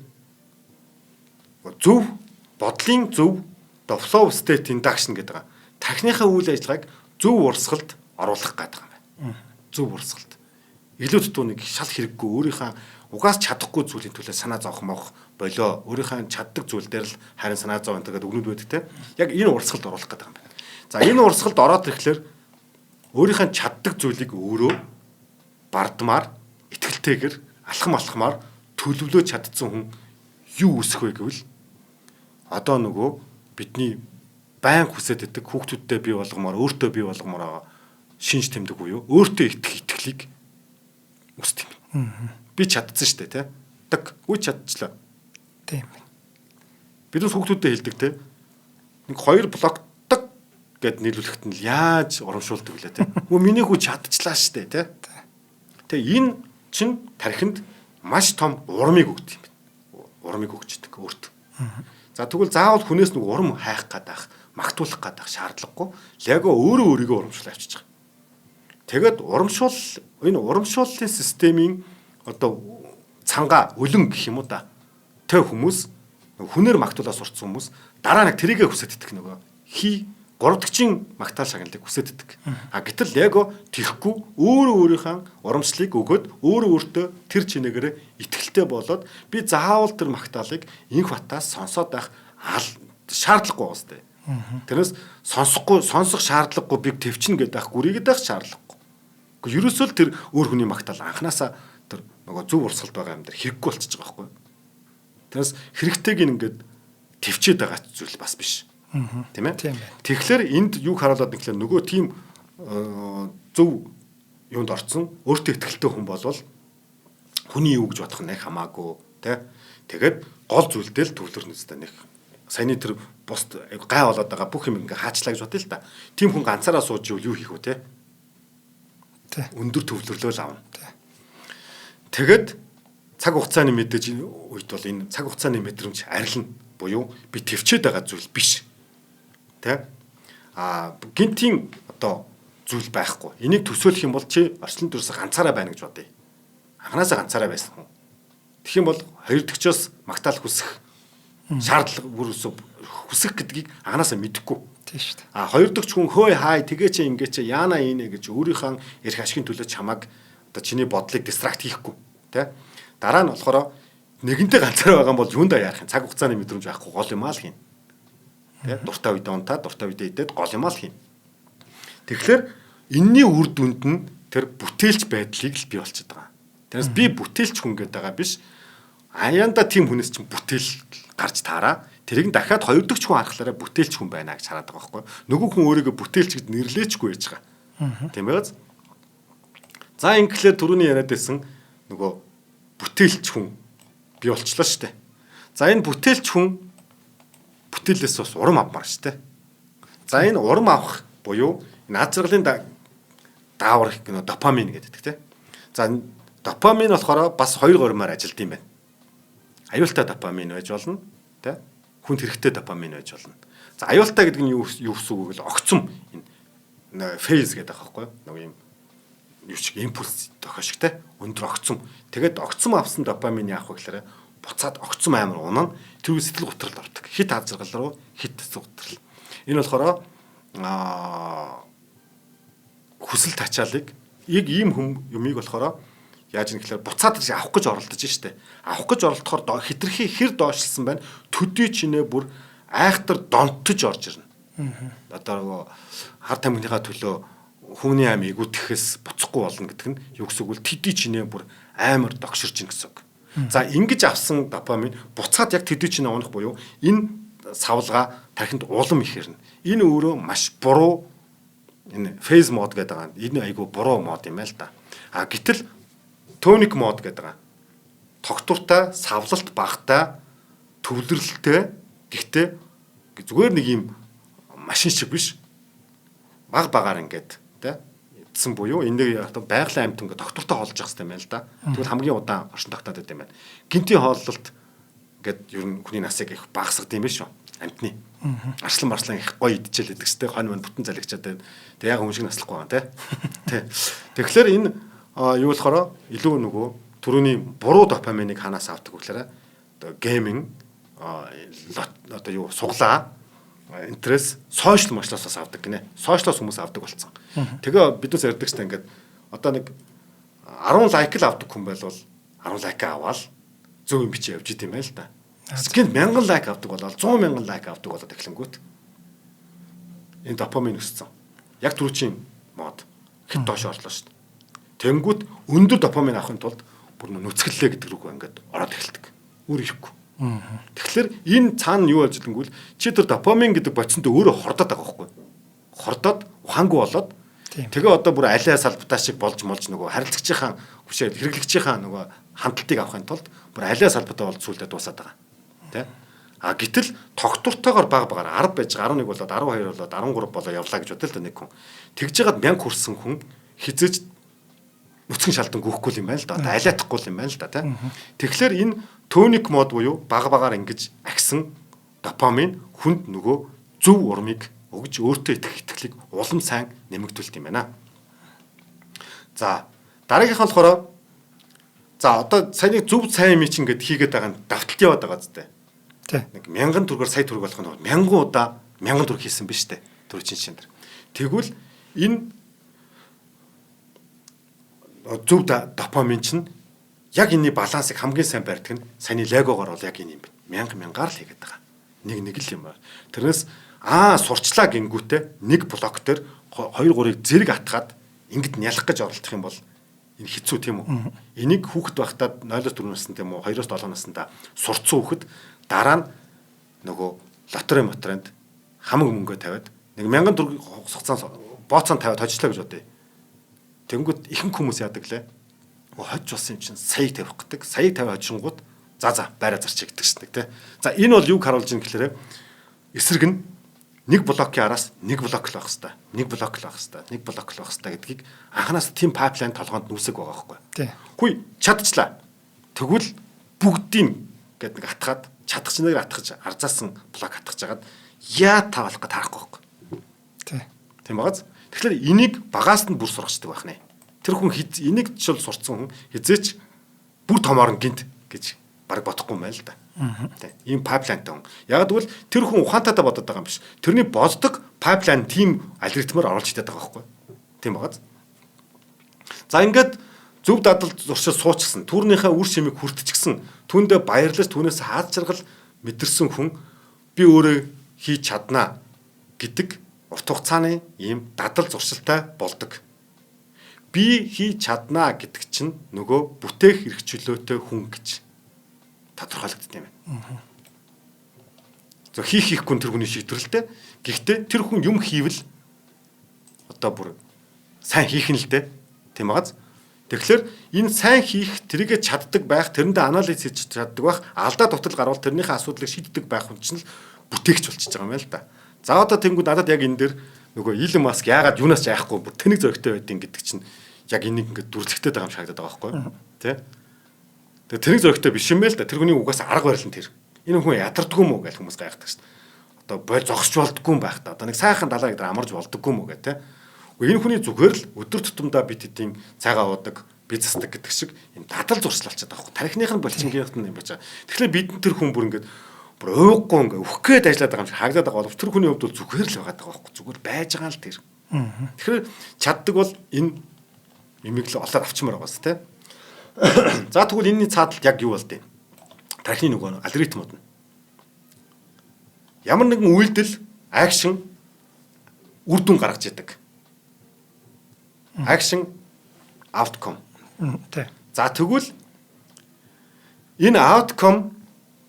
зөв бодлын зөв the flow state induction гэдэг байгаа. Тархиныхаа үйл ажиллагааг зөв урсгалд оруулах гэдэг юм байна. Зөв урсгалд. Илүү дутуу нэг шал хэрэггүй өөрийнхөө угаас чадахгүй зүйлийн төлөө санаа зовох мох болоо. Өөрийнхөө чаддаг зүйл дээр л харин санаа зов энэ гэдэг үгнүүд байдаг те. Яг энэ урсгалд оруулах гэдэг юм байна. За энэ урсгалд ороод ирэхлээр өөрийнхөө чаддаг зүйлийг өөрөө бардмаар, итгэлтэйгэр, алхам алхмаар төлөвлөө чадсан хүн юу үүсэх вэ гэвэл одоо нөгөө бидний байн хүсэж байдаг хүүхдүүдтэй бий болгомоор, өөртөө бий болгомоор байгаа шинж тэмдэг буюу өөртөө итгэх итгэлийг үүсдэг юм. Би чадсан шүү дээ, тэ. Так, үгүй чадчихлаа. Тийм. Бид нар хүүхдүүдэд хэлдэг те. Нэг хоёр блок так гэд нийлүүлэхэд нь яаж урамшуулдаг вүлээ те. Үгүй миний хүү чадчихлаа шүү дээ, тэ. Тэгээ энэ чин тархинд маш том урмыг өгдөг юм байна. Урмыг өгчдөг өөрт. За тэгвэл заавал хүнээс нэг урам хайх гадаах, магтуулах гадаах шаардлагагүй. Лего өөрөө өөрийгөө урамшуулах авчиж байгаа. Тэгээд урамшуул энэ урамшууллын системийн одоо цангаа өлөн гэх юм уу да. Тэ хүмүүс хүнээр магтуулаа сурцсан хүмүүс дараа нэг тэрийгэ хүсэж идэх нөгөө хий гуравдагчийн магтаал шагналыг хүсэж идэх. А гэтэл Лего тэхгүй өөрөө өөрийнхөө урамшлыг өгөөд өөрөө өөртөө тэр чинээгээрээ итгэлтэй болоод би заавал тэр магтаалыг инх батаас сонсоод байх шаардлагагүй байгаа сте. Тэрнээс сонсохгүй сонсох шаардлагагүй би төвчнө гэдэг ах гүрийгэд байх шаардлагагүй. Гэхдээ ерөөсөө л тэр өөр хүний магтаал анханасаа тэр нөгөө зөв урсгалд байгаа юм дээр хэрэггүй болчихж байгаа байхгүй. Тэрнээс хэрэгтэйг ингээд төвчээд байгаа зүйл бас биш. Тийм ээ. Тэгэхээр энд юг харуулад нэхлээр нөгөө тийм зөв юунд орцсон өөртөө ихтэй хүн болвол хүний юу гэж бодох нь нэг хамаагүй тий. Тэгээд гол зүйлдээ л төвлөрнө зү нэг саяны тэр бусд гай болоод байгаа бүх юм ингээ хаачлаа гэж бодъё л та. Тийм хүн ганцаараа сууж ивэл юу хийх вэ тий? Өндөр төвлөрлөө л авна. Тэгээд цаг хугацааны мэдээж үед бол энэ цаг хугацааны мэдрэмж арилна буюу би төвчээд байгаа зүйл биш. Тэ? А гинтийн одоо зүйл байхгүй. Энийг төсөөлөх юм бол чи орчлон дүрс ганцаараа байна гэж бодъё. Анханасаа ганцаараа байсан хүн. Тэгэх юм бол хоёр дэгчөөс магтаал хүсэх шаардлага бүр өсөө хүсэх гэдгийг анханасаа мэдэхгүй. Тийм шүү дээ. А хоёр дахь хүн хөөе хай тэгээ чи ингээ чи яана инэ гэж өөрийнхөө эрх ашигын төлөө чамайг одоо чиний бодлыг дистракт хийхгүй тий. Дараа нь болохоор нэгэнтээ ганцаараа байгаа юм бол юундаа яарах юм? Цаг хугацааны мэдрэмж байхгүй гол юм аа л хийн. Тэ дуртай үедээ унтаа, дуртай үедээ идээд гол юм аа л хийн. Тэгэхээр энэний үр дүнд нь тэр бүтээлч байдлыг л бий болчиход байгаа. Тэрнээс би бүтээлч хүн гэдэг байгаа биш. Аяанда тийм хүнээс чинь бүтээл гарч таараа. Тэрийг дахиад хоёр дахь хүн харахлаараа бүтээлч хүн байна гэж хараад байгаа байхгүй. Нөгөө хүн өөрийгөө бүтээлч гэж нэрлээчгүй байж байгаа. Тийм ээ. За ингэхлээр түрүүний яриад байсан нөгөө бүтээлч хүн бий болчлоо шүү дээ. За энэ бүтээлч хүн бүтээлээс бас урам авмаар шүү дээ. За энэ урам авах буюу энэ аз жаргалын даавар гэх допамин гэдэг тийм. За допамин болохоор бас хоёр горимоор ажилт юм байна. Аюултай допамин байж болно тий. Хүнд хэрэгтэй допамин байж болно. За аюултай гэдэг нь юу гэсэн үг вэ? Огцом энэ фейз гэдэг аахгүй юу? Нөгөө юм юу шиг импульс дохио шиг те өндөр огцом. Тэгээд огцом авсан допамин яах вэ гэхээр буцаад огцом амар унана. Тэр үе сэтгэл готрол ордог. Хит аз жаргал руу хит сэтгэл готрол. Энэ болохоор хүсэл тачаалыг яг ийм хүм юмыг болохоор яаж юм гэхээр буцаад авах гэж оролдож штэ. Авах гэж оролдохоор хитрхи хэр доошлсон байна. Төдий чинээ бүр айхтар донтож орж ирнэ. Одоо хар тамхиныхаа төлөө хүмүүний ам эгүүтгэхээс буцахгүй болно гэдэг нь юу гэсэн үг вэ? Төдий чинээ бүр амар догширч ин гэсэн үг. За ингэж авсан допамин буцаад яг төдий чинээ унах буюу энэ савлгаа тархинд улам их ирнэ. Энэ өөрөө маш буруу энэ phase mode гэдэг байгаа. Энэ айгүй буруу мод юм байна л да. А гэтэл tonic mode гэдэг байгаа. Тогтвортой, савлалт багтай, төвлөрөлттэй. Гэхдээ зүгээр нэг юм машин шиг биш. Баг багаар ингээд тэ эдсэн буюу энэ нэг байгалийн амьтан ингээд тогтвортой хоолж явах хэрэгтэй юм байна л да. Тэгвэл хамгийн удаан оршин тогтоод байт юм байна. Гинтийн хооллолт ингээд ер нь хүний насыг их багасгад юм биш үү? Амьтны. Арслан марслан их гоё идчихэл байдаг сте хонь мань бүтэн залгичаад байна. Тэг яг хүн шиг наслахгүй байгаа тий. Тэ. Тэгэхээр энэ юу болохоор илүү нөгөө түрүүний буруу допаминыг ханаас авдаг гэхээр одоо гейминг одоо юу суглаа интерес сошиал мошлоосоос авдаг гинэ. Сошиалоос хүмүүс авдаг болсон. Тэгээ биднээс ярьдаг штэ ингээд одоо нэг 10 лайк л авдаг хүн байл бол 10 лайк аваад зөв юм бичиж явж идэм байл та. Скинд 1000 лайк авдаг болоод 100 мянган лайк авдаг болоод эхлэнгүүт энэ допамин өссөн. Яг түрүүчийн мод хэд доош орлоо шүү дээ. Тэнгүүт өндөр допамин авахын тулд бүр нүцгэллээ гэдэг рүү ингээд ороод эхэлдэг. Өөр ирэхгүй. Тэгэхээр энэ цаана юу болж идэнгүүл чи тэр допамин гэдэг бодсонтой өөрөө хордоод байгаа байхгүй. Хордоод ухаангүй болоод тэгээ одоо бүр алиа салбатаа шиг болж молж нөгөө харилцагчийнхаа хүчээр хэрэглэгчийнхаа нөгөө хандлтыг авахын тулд бүр алиа салбатаа болж сүулдэ дуусаад байгаа. Тэ? А гэтэл тогтвортойгоор баг багаар 10 байж 11 болоод 12 болоод 13 болоо явлаа гэж бодлоо л да нэг хүн. Тэгж жагаад 1000 хүрсэн хүн хизээж нүцгэн шалдан гүйхгүй юм байна л да. Одоо алиатахгүй юм байна л да, тий. Тэгэхээр энэ тоник мод буюу баг багаар ингэж агсан допамин хүнд нөгөө зөв урмыг өгж өөртөө итгэх итгэлийг улам сайн нэмэгдүүлт юм байна. За дараагийнх нь болохоор за одоо саяны зөв сайн юм чинь гэд хийгээд байгаа нь давталт яваад байгаа зү. Тий. Нэг 1000 төгрөгөөр сая төгрөг болох нь 1000 удаа 1000 төгрөг хийсэн биз дээ. Тэр чинь шин дээр. Тэгвэл энэ зөв допамин чинь яг энэний балансыг хамгийн сайн барьдаг нь саяны легогоор бол яг энэ юм байна. Мянга мянгаар л хийгээд байгаа. Нэг нэг л юм байна. Тэрнээс сурчлаа гингүүтээ нэг блок дээр 2 3-ыг зэрэг атгаад ингэд нялх гэж оролдох юм бол энэ хэцүү тийм үү? Энийг хүүхэд байхдаа 0-4 наснд тийм үү 2-7 наснда сурцсан хүүхэд дараа нь нөгөө лотерей моторынд хамаг мөнгөө тавиад нэг 1000 төгрөг сугцаан бооцоон тавиад хожлоо гэж бодъё. Тэнгүүт ихэнх хүмүүс яадаг лээ. Хож болсон юм чинь саяг тавих гэдэг. Саяг тавиад хожингууд за байраа зарчих гэдэг шин тэ. За энэ бол юг харуулж ийн гэхээр эсрэг нь нэг блокийн араас нэг блок л байх хэвээр. Нэг блок л байх хэвээр. Нэг блок л байх хэвээр гэдгийг анханаас тийм пайплайн толгоонд нүсэг байгаа байхгүй. Тий. Хүй чадчихлаа. Тэгвэл бүгдийг гэд нэг атгаад чадах чинээр атгаж арзаасан блок атгаж хагаад яа таавалах гэж харахгүй байхгүй. Тий. Тийм байгааз. Тэгэхээр энийг багаас нь бүр сургачдаг байх нэ. Тэр хүн энийг жишээл сурцсан хүн хизээч бүр томоор нь гинт гэж баг бодохгүй юм байна л да. Тэ. Ийм pipeline тай хүн. Яг гэвэл тэр хүн ухаантайдаа бодод байгаа юм биш. Тэрний боддог pipeline тийм алгоритмаар оруулж идэт байгаа байхгүй. Тийм байгааз. За ингээд зөв дадал зуршил суучсан. Түүнийхээ үр шимийг хүртчихсэн. Түүндээ баярлаж түүнээс хаад жаргал мэдэрсэн хүн би өөрөө хийж чаднаа гэдэг урт хугацааны ийм дадал зуршилтай болдог. Би хийж чаднаа гэдэг чинь нөгөө бүтээх эрх чөлөөтэй хүн гэж тодорхойлогддог юм байна. Зөв хийхгүй тэр хүний шийдвэрлэлтэй. Гэхдээ тэр хүн юм хийвэл одоо бүр сайн хийх нь л дээ. Тийм байгааз. Тэгэхээр энэ сайн хийх, тэрийгэ чаддаг байх, тэрэндээ анализ хийж чаддаг байх, алдаа дутал гарвал тэрнийхээ асуудлыг шийддэг байх хүн чинь л бүтээгч болчихж байгаа юм байна л да. За одоо тэнгууд надад яг энэ дээр нөгөө Илон Маск яагаад юунаас ч айхгүй бүр тэнэг зөрөгтэй байдیں гэдэг чинь яг энийг ингээд дүрслэгтэй байгаа юм шиг харагдаад байгаа байхгүй юу? Тэ? Тэгээ тэнэг зөрөгтэй биш юм байл да. Тэр хүний угаас арга барил нь тэр. Энэ хүн ядардгүй юм уу гэж хүмүүс гайхдаг шин. Одоо боль зогсож болдгоо юм байх та. Одоо нэг сайхан далаа гэдэг амарч болдгоо юм уу гэх тэ. Гэхдээ энэ хүний зүгээр л өдөр тутамдаа бид хэдийн цагаа уудаг, би засдаг гэдэг шиг юм дадал зуршлал болчиход байгаа байхгүй. Тархиных нь болчингийнх нь юм байж байгаа. Тэгэхээр бид тэр хүн бүр ингээд бүр ууггүй ингээ өөх гээд ажиллаад байгаа юм шиг харагдаад байгаа боловч тэр хүний хувьд бол зүгээр л байгаа байхгүй. Зүгээр байж байгаа л тэр. Тэгэхээр чаддаг бол энэ имийг л олоод авчмаар байгаас тэ. За тэгвэл энэний цаадалд яг юу болд юм? Тархины нөгөө алгоритмууд нь. Ямар нэгэн үйлдэл, action үр дүн гаргаж идэг. Action outcome. Тий. За тэгвэл энэ outcome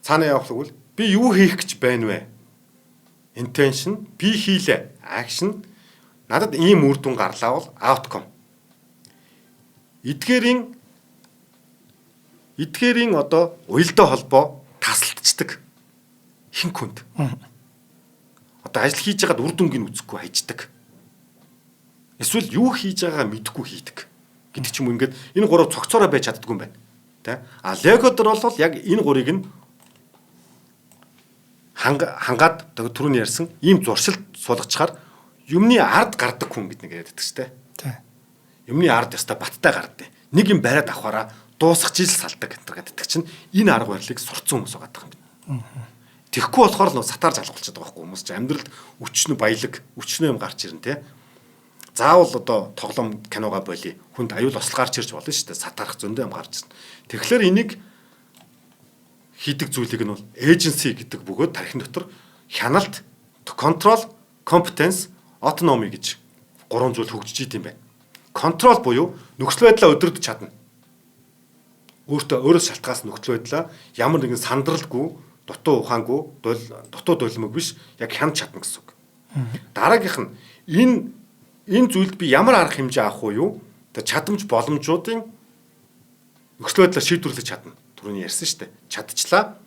цаана явах гэвэл би юу хийх гэж байна вэ? Intention би хийлээ. Action надад ийм үр дүн гарлаа бол outcome. Эдгээрийн одоо уялдаа холбоо тасалтчдаг хин хүнд. Одоо ажил хийж байгаад үр дүнг нь үзэхгүй хайждаг. Эсвэл юу хийж байгаагаа мэдэхгүй хийдэг гэдэг ч юм уу, ингээд энэ гурав цогцоороо байж чаддгүй юм байна. Тэ? А Лего дээр бол яг энэ гурыг нь хангаад түрүүний ярьсан ийм зуршил суулгачаар юмны ард гардаг хүн гэдэг нэг яриад байдаг шүү дээ. Тий. Юмны ард ёстой баттай гардаг. Нэг юм бариад авахаараа дуусгах жил салдаг гэдэг чинь энэ арга барилыг сурцсан хүмүүс байгаа юм байна. Тэгэхгүй болохоор л сатаар залах болчиход байгаа байхгүй хүмүүс чинь амьдралд өчнө баялаг, өчнө юм гарч ирнэ те. Заавал одоо тоглоом кинога боли хүнд аюул осол гарч ирж болно шүү дээ. Сатаарах зөндөө юм гарч ирнэ. Тэгэхээр энийг хийдэг зүйлийг нь бол agency гэдэг бөгөөд тархин дотор хяналт, control, competence, autonomy гэж гурван зүйл хөгжиж идэм байна. Control буюу нөхцөл байдлаа удирдах чадна. Өөртөө өөрөөс шалтгаалсан нөхцөл байдлаа ямар нэгэн сандралгүй, дутуу ухаангүй, дутуу долимог биш, яг хянаж чадна гэсэн үг. Дараагийнх нь энэ зүйлд би ямар арга хэмжээ авах уу юу? Тэгээ чадамж боломжуудын нөхцөл байдлаа шийдвэрлэж чадна. Түрүүний ярьсан шүү дээ. Чадчихлаа.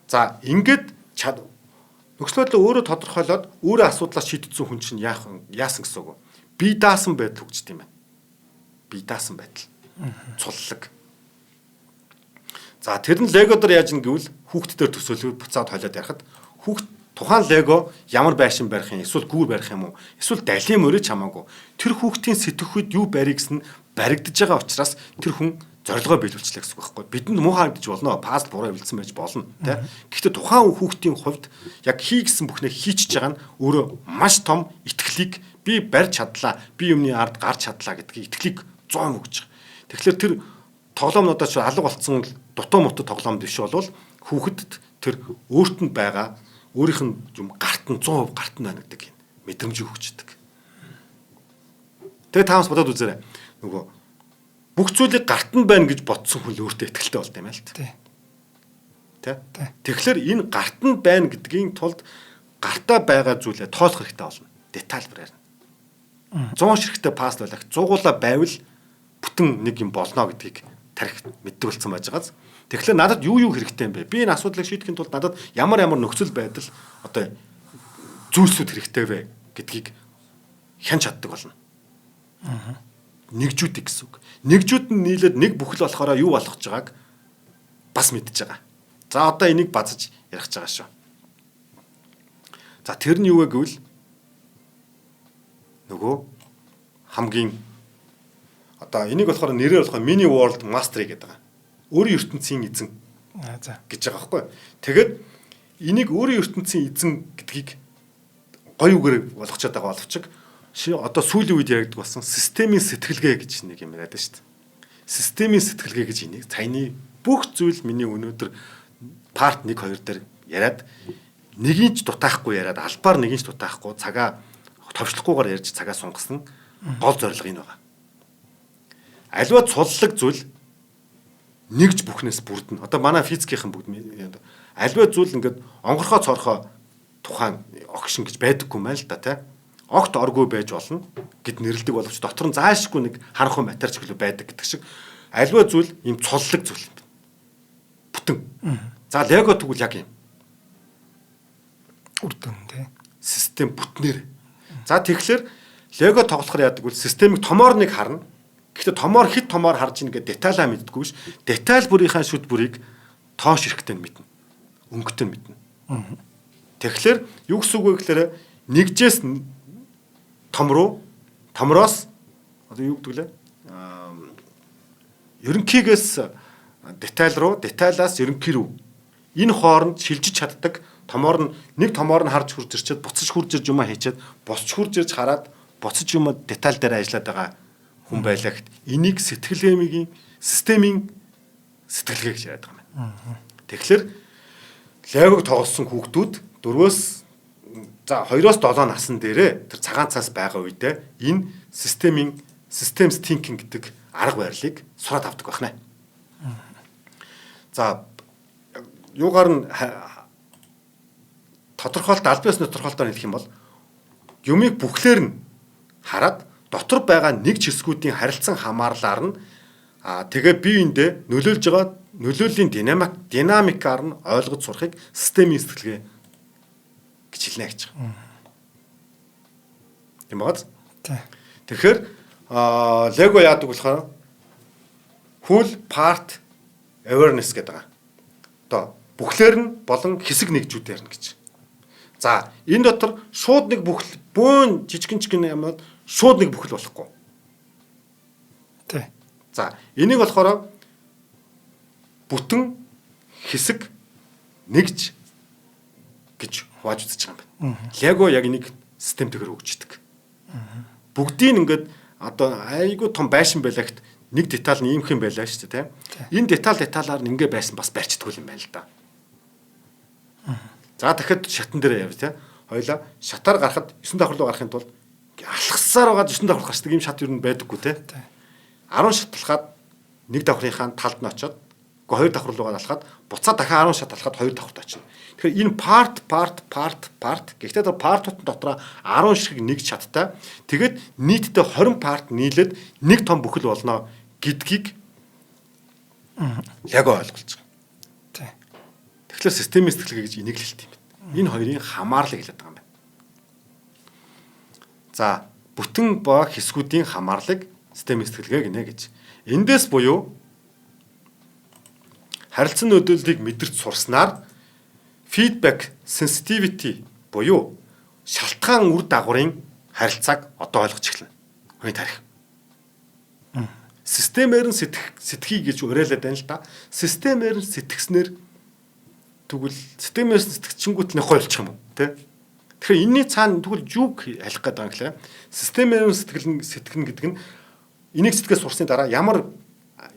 За ингээд чад нөхцөл байдлаа өөрөө тодорхойлоод өөрөө асуудлаа шийдсэн хүн чинь яах яасан гэсэн үг вэ? Бие даасан байдал хөгждөг юм байна. Бие даасан байдал. Цуллаг. За тэр нь лего дээр яаж ин гэвэл хүүхд дээр төсөөлөд буцаад хойлоод ярихад хүүхд тухайн лего ямар байшин барих юм, эсвэл гүүр барих юм уу, эсвэл далийн мөрөж хамаагүй. Тэр хүүхдийн сэтгэхүйд юу барих гэсэн баригдаж байгаа учраас тэр хүн зорилгоо биелүүлчлээ гэсэн үг байхгүй. Бидэнд муу харагдаж болно. Пазл буруу эвлэлсэн байж болно, тэ. Гэхдээ тухайн хүүхдийн хувьд яг хий гэсэн бүхнээ хийчихэж байгаа нь өөрөө маш том итгэлийг би барьж чадлаа, би юмны ард гарч чадлаа гэдгийг итгэлийг 100 өгч байгаа. Тэгэхээр тэр тоглоомнуудаа ч алга болцсон дутуу мутуу тоглоом биш болвол хүүхэдд тэр өөрт нь байгаа өөрийнх нь юм гарт нь 100% гарт нь байна гэдэг юм мэдрэмжийг өгчдөг. Тэгээ таамс бодоод үзээрэй. Нөгөө бүх зүйлийг гарт нь байна гэж бодсон хүн л өөртөө итгэлтэй болд юм аа л Тий. Тэ? Тий. Тэгэхээр энэ гарт нь байна гэдгийн тулд гартаа байгаа зүйлээ тоолох хэрэгтэй болно. Деталь бүр ярина. 100 ширхтээ пазл байлах 100-уулаа байвал бүтэн нэг юм болно гэдгийг тарих мэддэг болсон байж байгааз. Тэгэхээр надад юу юу хэрэгтэй юм бэ? Би энэ асуудлыг шийдэхин тулд надад ямар ямар нөхцөл байдал одоо зүйлсүүд хэрэгтэй вэ гэдгийг хянч чаддаг болно. Нэгжүүдийг гэсэн үг. Нэгжүүд нь нийлээд нэг бүхэл болохоор юу болох гэж байгааг бас мэдж байгаа. За одоо энийг базаж ярих гэж байгаа шүү. За тэр нь юу вэ гэвэл нөгөө хамгийн одоо энийг болохоор нэрээр болохоор mini world mastery гэдэг байгаа. Өөрийн ертөнцийн эзэн гэж байгаа байхгүй. Тэгээд энийг өөрийн ертөнцийн эзэн гэдгийг гоё үгээр болгочоод байгаа боловч одоо сүүлийн үед яригддаг болсон системийн сэтгэлгээ гэж нэг юм яриад шүү дээ. Системийн сэтгэлгээ гэж энийг саяны бүх зүйл миний өнөөдөр part 1 2 дээр яриад нэгийг ч дутаахгүй яриад, албаар нэгийг ч дутаахгүй, цагаа товчлохгүйгээр ярьж цагаа сунгасан гол зорилго энэ байгаа. Аливаа цуллаг зүйл нэгж бүхнээс бүрдэнэ. Одоо манай физикийнхэн бүгд аливаа зүйл ингээд онгорхоо цоорхоо тухайн огшин гэж байдаггүй юм байна л да, тий. Огт оргүй байж болно гэд нэрлэдэг боловч дотор нь заашгүй нэг харанхуй материч гэлөө байдаг гэдэг шиг аливаа зүйл ийм цуллаг зүйл юм байна. Бүтэн. За, Лего тэгвэл яг юм. Үр дүн, тий. Систем бүтнээр. За, тэгэхээр Лего тоглохоор яадаг вэ? Системийг томоор нэг харна. Гэхдээ томоор хэд томоор харж ийн гэдэг деталаа мэддэггүй ш. Деталь бүрийнхаа шүд бүрийг тоош эрэхтэй нь мэднэ. Өнгөтэй нь мэднэ. Тэгэхээр юу гэсэн үг вэ гэхээр нэгжээс том руу, томроос одоо юу гэдэг лээ? Ерөнхийгээс деталь руу, деталаас ерөнхий рүү энэ хооронд шилжиж чаддаг, томоор нь нэг томоор нь харж хурж ирчээд, буцаж хурж ирж юмаа хийчээд, босч хурж ирж хараад, буцаж юмаа деталь дээр ажиллаад байгаа хүн байлаа гэхэд энийг сэтгэлгээний системийн сэтгэлгээ гэж яриад байгаа юм байна. Тэгэхээр Легог тоглосон хүүхдүүд 4-өөс, за, 2-оос 7 насн дээрээ тэр цагаан цаас байгаа үедээ энэ системийн systems thinking гэдэг арга барилыг сураад авдаг байх нэ. За, юугаар нь тодорхойлт, аль биесны тодорхойлтоор хэлэх юм бол юмыг бүхлээр нь хараад дотор байгаа нэг ч хэсгүүдийн харилцан хамаарлаар нь тэгээ бие биендээ нөлөөлж байгаа нөлөөллийн динамикаар нь ойлгож сурахыг системийн сэтгэлгээ гэж хэлнэ гэж байгаа. Тийм бааз? Тий. Тэгэхээр Лего яадаг болохоор whole part awareness гэдэг байгаа. Одоо бүхлээр нь болон хэсэг нэгжүүдээр нь гэж. За, энэ дотор шууд нэг бүхэл бөөн жижигэн жижигэн юмуд шууд нэг бүхэл болохгүй. Тий. За, энийг болохоор бүтэн, хэсэг, нэгж гэж хувааж үзэж байгаа юм байна. Лего яг энийг системтэйгээр хөгждөг. Бүгдийг ингээд одоо айгүй том байшин байлаа гэхэд нэг деталь нь ийм юм байлаа шүү дээ, тийм. Энэ деталь деталаар нь ингээ байсан бас барьцдаггүй юм байна л да. За, дахиад шатан дээр яв, тийм. Хоёлаа шатаар гарахад 9 давхар руу гарахын тулд алхасаар байгаа 9 давхар гарчдаг ийм шат юу н байдаггүй, тийм. 10 шатлахад нэг давхрынхаа талд нь очиод, үгүй, хоёр давхар руугаа алхаад, буцаад дахиад 10 шат алхаад хоёр давхарт очино. Тэгэхээр энэ part part part part, гэхдээ тэр part ууд дотроо 10 ширхэг нэг шаттай. Тэгээд нийтдээ 20 part нийлээд нэг том бүхэл болно гэдгийг яг ойлголж байгаа. Тэгэхээр системийн сэтгэлгээ гэж энийг л хэлдэг юм байна. Энэ хоёрын хамаарлыг хэлээд байгаа юм байна. За, бүтэн ба хэсгүүдийн хамаарлыг системийн сэтгэлгээ гинэ гэж. Эндээс буюу харилцан нөлөөллийг мэдэрч сурснаар feedback sensitivity буюу шалтгаан үр дагаврын харилцааг одоо ойлгож эхэлнэ. Хүний тархи. Системээр нь сэтгэх сэтгэхий гэж уриалаад байна л да. Системээр нь сэтгэснээр, тэгвэл системээр нь сэтгэчингүүт нь ойлчих юм уу, тэ? Тэгэхээр энэний цаана тэгвэл юуг алих гээд байгаа юм гэхлээр системээр нь сэтгэлэн сэтгэнэ гэдэг нь энийг сэтгэл сурсны дараа ямар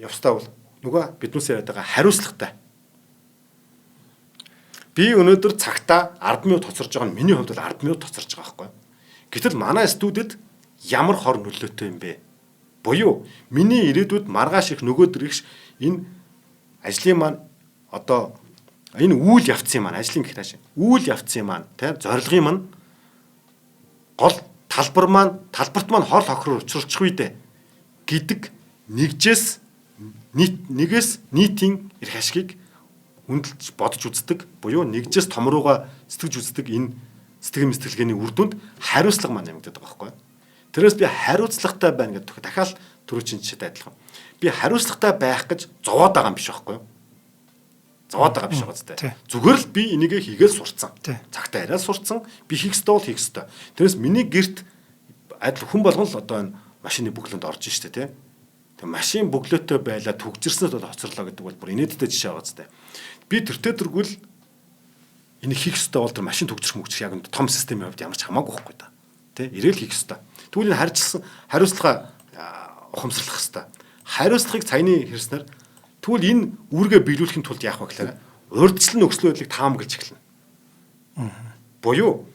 явцтай бол нөгөө биднээс яриад байгаа хариуцлагатай. Би өнөөдөр цагтаа 10 минут хоцорж байгаа нь миний хувьд бол 10 минут хоцорж байгаа байхгүй. Гэтэл манай студид ямар хор нөлөөтэй юм бэ? Буюу миний ирээдүйд, маргааш их, нөгөөдөр ихш энэ ажлын маань одоо энэ үйл явцын маань, ажлын гэх тааш үйл явцын маань, тийм, зорилгын маань гол талбар маань, талбарт маань хор хохирол учруулчих үү дээ гэдэг нэгжээс нийт нэгээс нийтийн эрх ашигыг хүндэлж бодож үздэг буюу нэгжээс том руугаа сэтгэж үздэг энэ сэтгэл сэтгэлгээний үр дүнд хариуцлага маань нэмэгдээд байгаа байхгүй. Тэрээс би хариуцлагатай байна гэдэг дахиад түрүүчийн жишээтэй адилхан. Би хариуцлагатай байх гэж зовоод байгаа юм биш байхгүй юу? Зовоод байгаа биш байгаа зү. Зүгээр л би энийгээ хийгээл сурцсан. Цагтаа арай сурцсан. Би хийх ёстой бол хийх ёстой. Тэрээс миний гэрт адил хүн болгон л одоо энэ машины бөглөөнд орж штэ тий. Тэгээ машин бөглөөтэй байлаа түгжирснээр бол хоцорлоо гэдэг бол бүр инээдтэй жишээ байгаа зү. Би тэртээ тэргүүл энийг хийх ёстой бол тэр машин түгжрэх мөгжих яг том системийн хувьд ямар ч хамаагүй байхгүй да. Тэ ирээл хийх ёстой. Тэгвэл энэ харьцсан хариуцлага ухамсарлах ёстой. Хариуцлагыг цайны хэрснээр тэгвэл энэ үүргээ биелүүлэхийн тулд яах вэ гэхээр урьдчилан нөхцөл байдлыг таамаглаж эхэлнэ. Буюу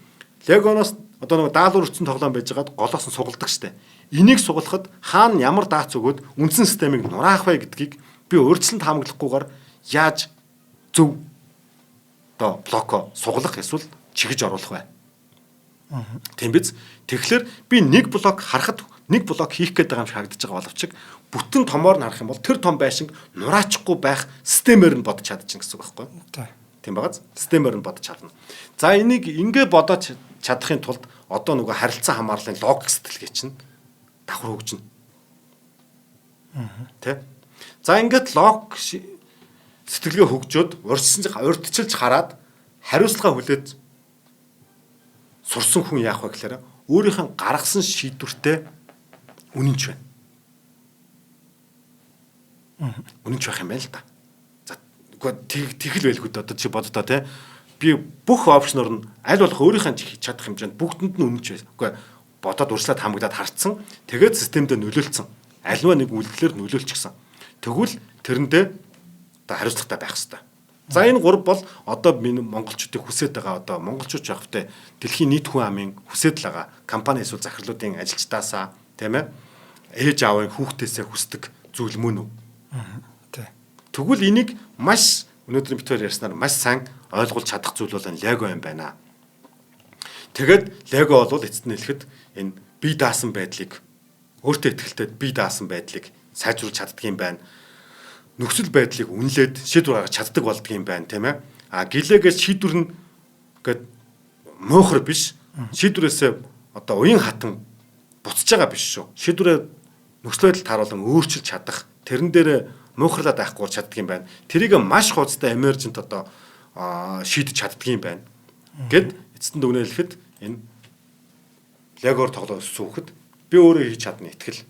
Легоноос одоо нэг даалгавар өртсөн тоглоом байжгаад голоос нь сугалдаг штэ. Энийг сугалахад хаана ямар даац өгөөд үндсэн системийг нураах вэ гэдгийг би урьдчилан таамаглахгүйгээр яаж зөв одоо блоко сугалах эсвэл чигэж оруулах вэ? Тийм биз? Тэгэхээр би нэг блок харахад нэг блок хийх гээд байгаа юм шиг харагдаж байгаа боловч бүтэн томоор нь харах юм бол тэр том байшинг нураачихгүй байх системээр нь бодож чадчихна гэсэн үг байхгүй юу? Тийм байгааз системээр нь бодож чадна. За энийг ингэ бодож чадахын тулд одоо нөгөө харилцан хамаарлын логик сэтгэлгээ чинь давхар хөгжинэ. Тэ? За ингээд логик сэтгэлгээ хөгжөөд урьдчилж хараад хариуцлага хүлээж сурсан хүн яах вэ гэхээр өөрийнх нь гаргасан шийдвэртэй үнэнч байна. Үнэнч байх юм байна л да. За үгүй тэгэл байлгүй дээ. Одоо чи боддоо те. Би бүх опшноор нь аль болох өөрийнх нь чадах хэмжээнд бүгдэнд нь үнэнч байсан. Үгүй бодоод урьдчилаад хамгаалаад харцсан. Тэгээд системдээ нөлөөлцсөн. Альва нэг үйлдэлээр нөлөөлчихсөн. Тэгвэл тэрэндээ одоо хариуцлагатай байх хэрэгтэй. За энэ гурав бол одоо миний монголчуудыг хүсэж байгаа одоо монголчууд явахтай дэлхийн нийт хүн амын хүсэж л байгаа компани эсвэл захирлуудын ажилчдаасаа тийм ээж аавын хүүхдээсээ хүсдэг зүйл мөн үү? Тий. Тэгвэл энийг маш өнөөдрийн битээр ярьснаар маш сайн ойлгуулж чадах зүйл бол энэ Лего юм байна. Тэгээд Лего бол эцэст нь хэлэхэд энэ бие даасан байдлыг өөртөө ихтэй бие даасан байдлыг сайжруулж чаддаг юм байна. Нөхцөл байдлыг үнэлээд шийдвэр гаргаж чаддаг болдго юм байна, тийм ээ. А гэлээгээ шийдвэр нь гээд муухар биш. Шийдвэрээсээ одоо уян хатан буцаж байгаа биш шүү. Шийдвэрээ нөхцөл байдал тааруулан өөрчилж чадах, тэрэн дээр муухарлаад байхгүй чаддаг юм байна. Тэрийг маш хурцтай эмержент одоо шийдэж чаддаг юм байна. Гэт эцэст нь дүгнэлэхэд энэ Легоор тоглоо сүүхэд би өөрөө хийж чадна итгэл.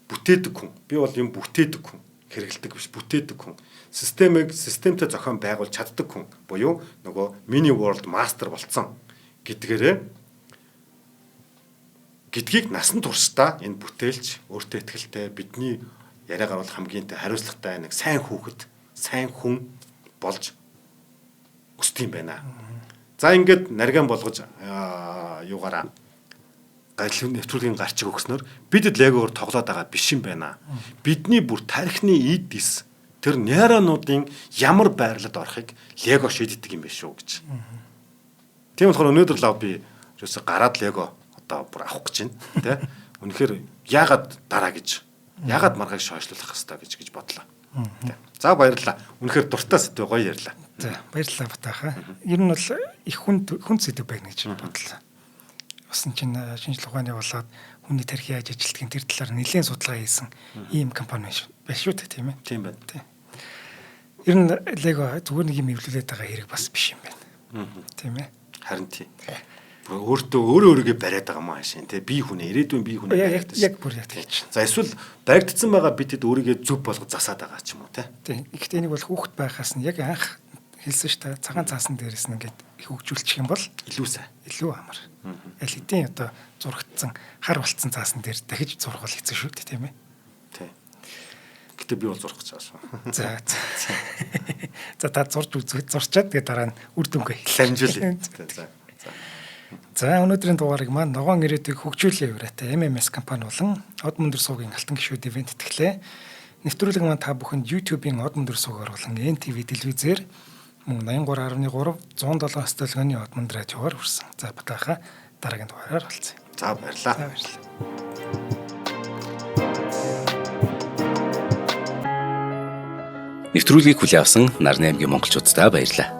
Бүтээдэг хүн. Би бол юм бүтээдэг хүн. Хэрэгэлдэг биш, бүтээдэг хүн. Системийг системтэй зохион байгуулж чаддаг хүн буюу нөгөө mini world master болцсон гэдгээрээ гэдгийг насан туршдаа энэ бүтээлч өөртөө ихтэй бидний яриагаар бол хамгийн хариуцлагатай нэг сайн хүүхэд, сайн хүн болж өсдөг юм байна. За ингээд нарган болгож юугаараа гарлын нэвтрүүлгийн гарчиг өгснөөр бидэд легоор тоглоод байгаа биш юм байна. Бидний бүр тархины эд эс тэр нейронуудын ямар байрлалд орохыг лего шийддэг юм биш үү гэж. Тийм болохоор өнөөдөр лав би ерөөсө гараад лего одоо бүр авах гэж байна, тэ? Үнэхээр яагаад дараа гэж, яагаад маргааш хойшлуулах хэвээр гэж бодлоо. За баярлалаа. Үнэхээр дуртай сэдв гоё ярьлаа. За баярлалаа Батаха. Ер нь бол их хүн сэдв байна гэж бодлоо. Усан чинь шинжлэх ухааны болоод хүний тархи яаж ажилтгийг тэр талаар нэлээд судалгаа хийсэн ийм компани биш шүү дээ, тийм ээ. Тийм байна. Тийм. Ер нь Лего зүгээр нэг юм эвлүүлээд байгаа хэрэг бас биш юм байна. Тийм ээ. Харин тийм. Өөртөө өөрөө өөрийгөө бариад байгаа юм аашин тий. Би хүн ирээдүйн би хүн яг бүр яг тэгж. За эсвэл баригдсан байгаа бидэд өөрийгөө зөв болгож засаад байгаа ч юм уу тий. Тийм. Гэхдээ энийг бол хүүхэд байхаас нь яг анх хэлсэн шүү дээ. Цагаан цаасан дээрээс нь ингээд их хөгжүүлчих юм бол илүү сайн. Илүү амар. Аль хэдийн одоо зурагдсан хар болцсон цаасан дээр дахиж зурх бол хэцүү шүү дээ, тийм ээ. Тийм. Гэтэ би бол зурх гэж байгаа шүү. За. За та зурж үзээд зурчаад тэгээ дараа нь үр дүнгээ хэлээ. За. За өнөөдрийн дугаарыг маань ногоон ирээдүйг хөгжүүлээ уриатай MMS компани болон Од мөндөр суугийн алтан гишүүд ивент тэтгэлээ. Нэвтрүүлэг маань та бүхэнд YouTube-ийн Од мөндөр суугаар болон NTV телевизээр мөн 83.3 107 столгооны Од мөндөр радиогоор хүрсэн. За батаха дараагийн дугаараар уулзъя. За баярлалаа. За баярлалаа. Нэвтрүүлгийг хүлээн авсан Нарны аймгийн монголчууддаа баярлалаа.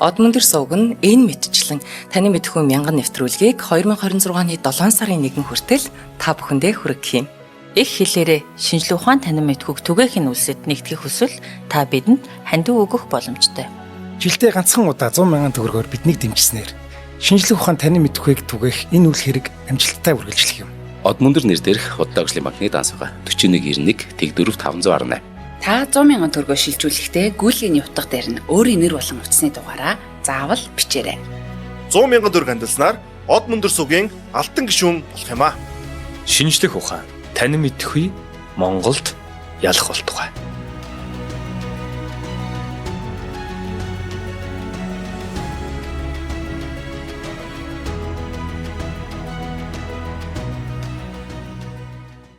Од мөндөр сувг нь энэ мэтчлэн таны мэдхүү мянган нэвтрүүлгийг 2026 оны 7 сарын 1 хүртэл та бүхэндээ хүргэх юм. Их хэлээрээ шинжлэх ухаан танин мэдхүйг түгээх нь үлсэд нэгтгэх хүсвэл та бидэнд хандив өгөх боломжтой. Жилдээ ганцхан удаа 100 мянган төгрөгөөр биднийг дэмжснээр шинжлэх ухаан танин мэдхүйг түгээх энэ үйл хэрэг амжилттай үргэлжлэх юм. Од мөндөр нэр дээрх худалдаа хөгжлийн банкны данс байгаа. 4191 Тэгдөрөв 518. Та 100 мянган төгрөгөөр шилжүүлэхдээ гүйлгээний утга дээр нь өөрийн нэр болон утасны дугаараа заавал бичээрэй. 100 мянган төгрөг хандилснаар Од мөндөр сугийн алтан гишүүн болох юм аа. Шинжлэх ухаан танин мэдэхгүй Монголд ялах болтугай.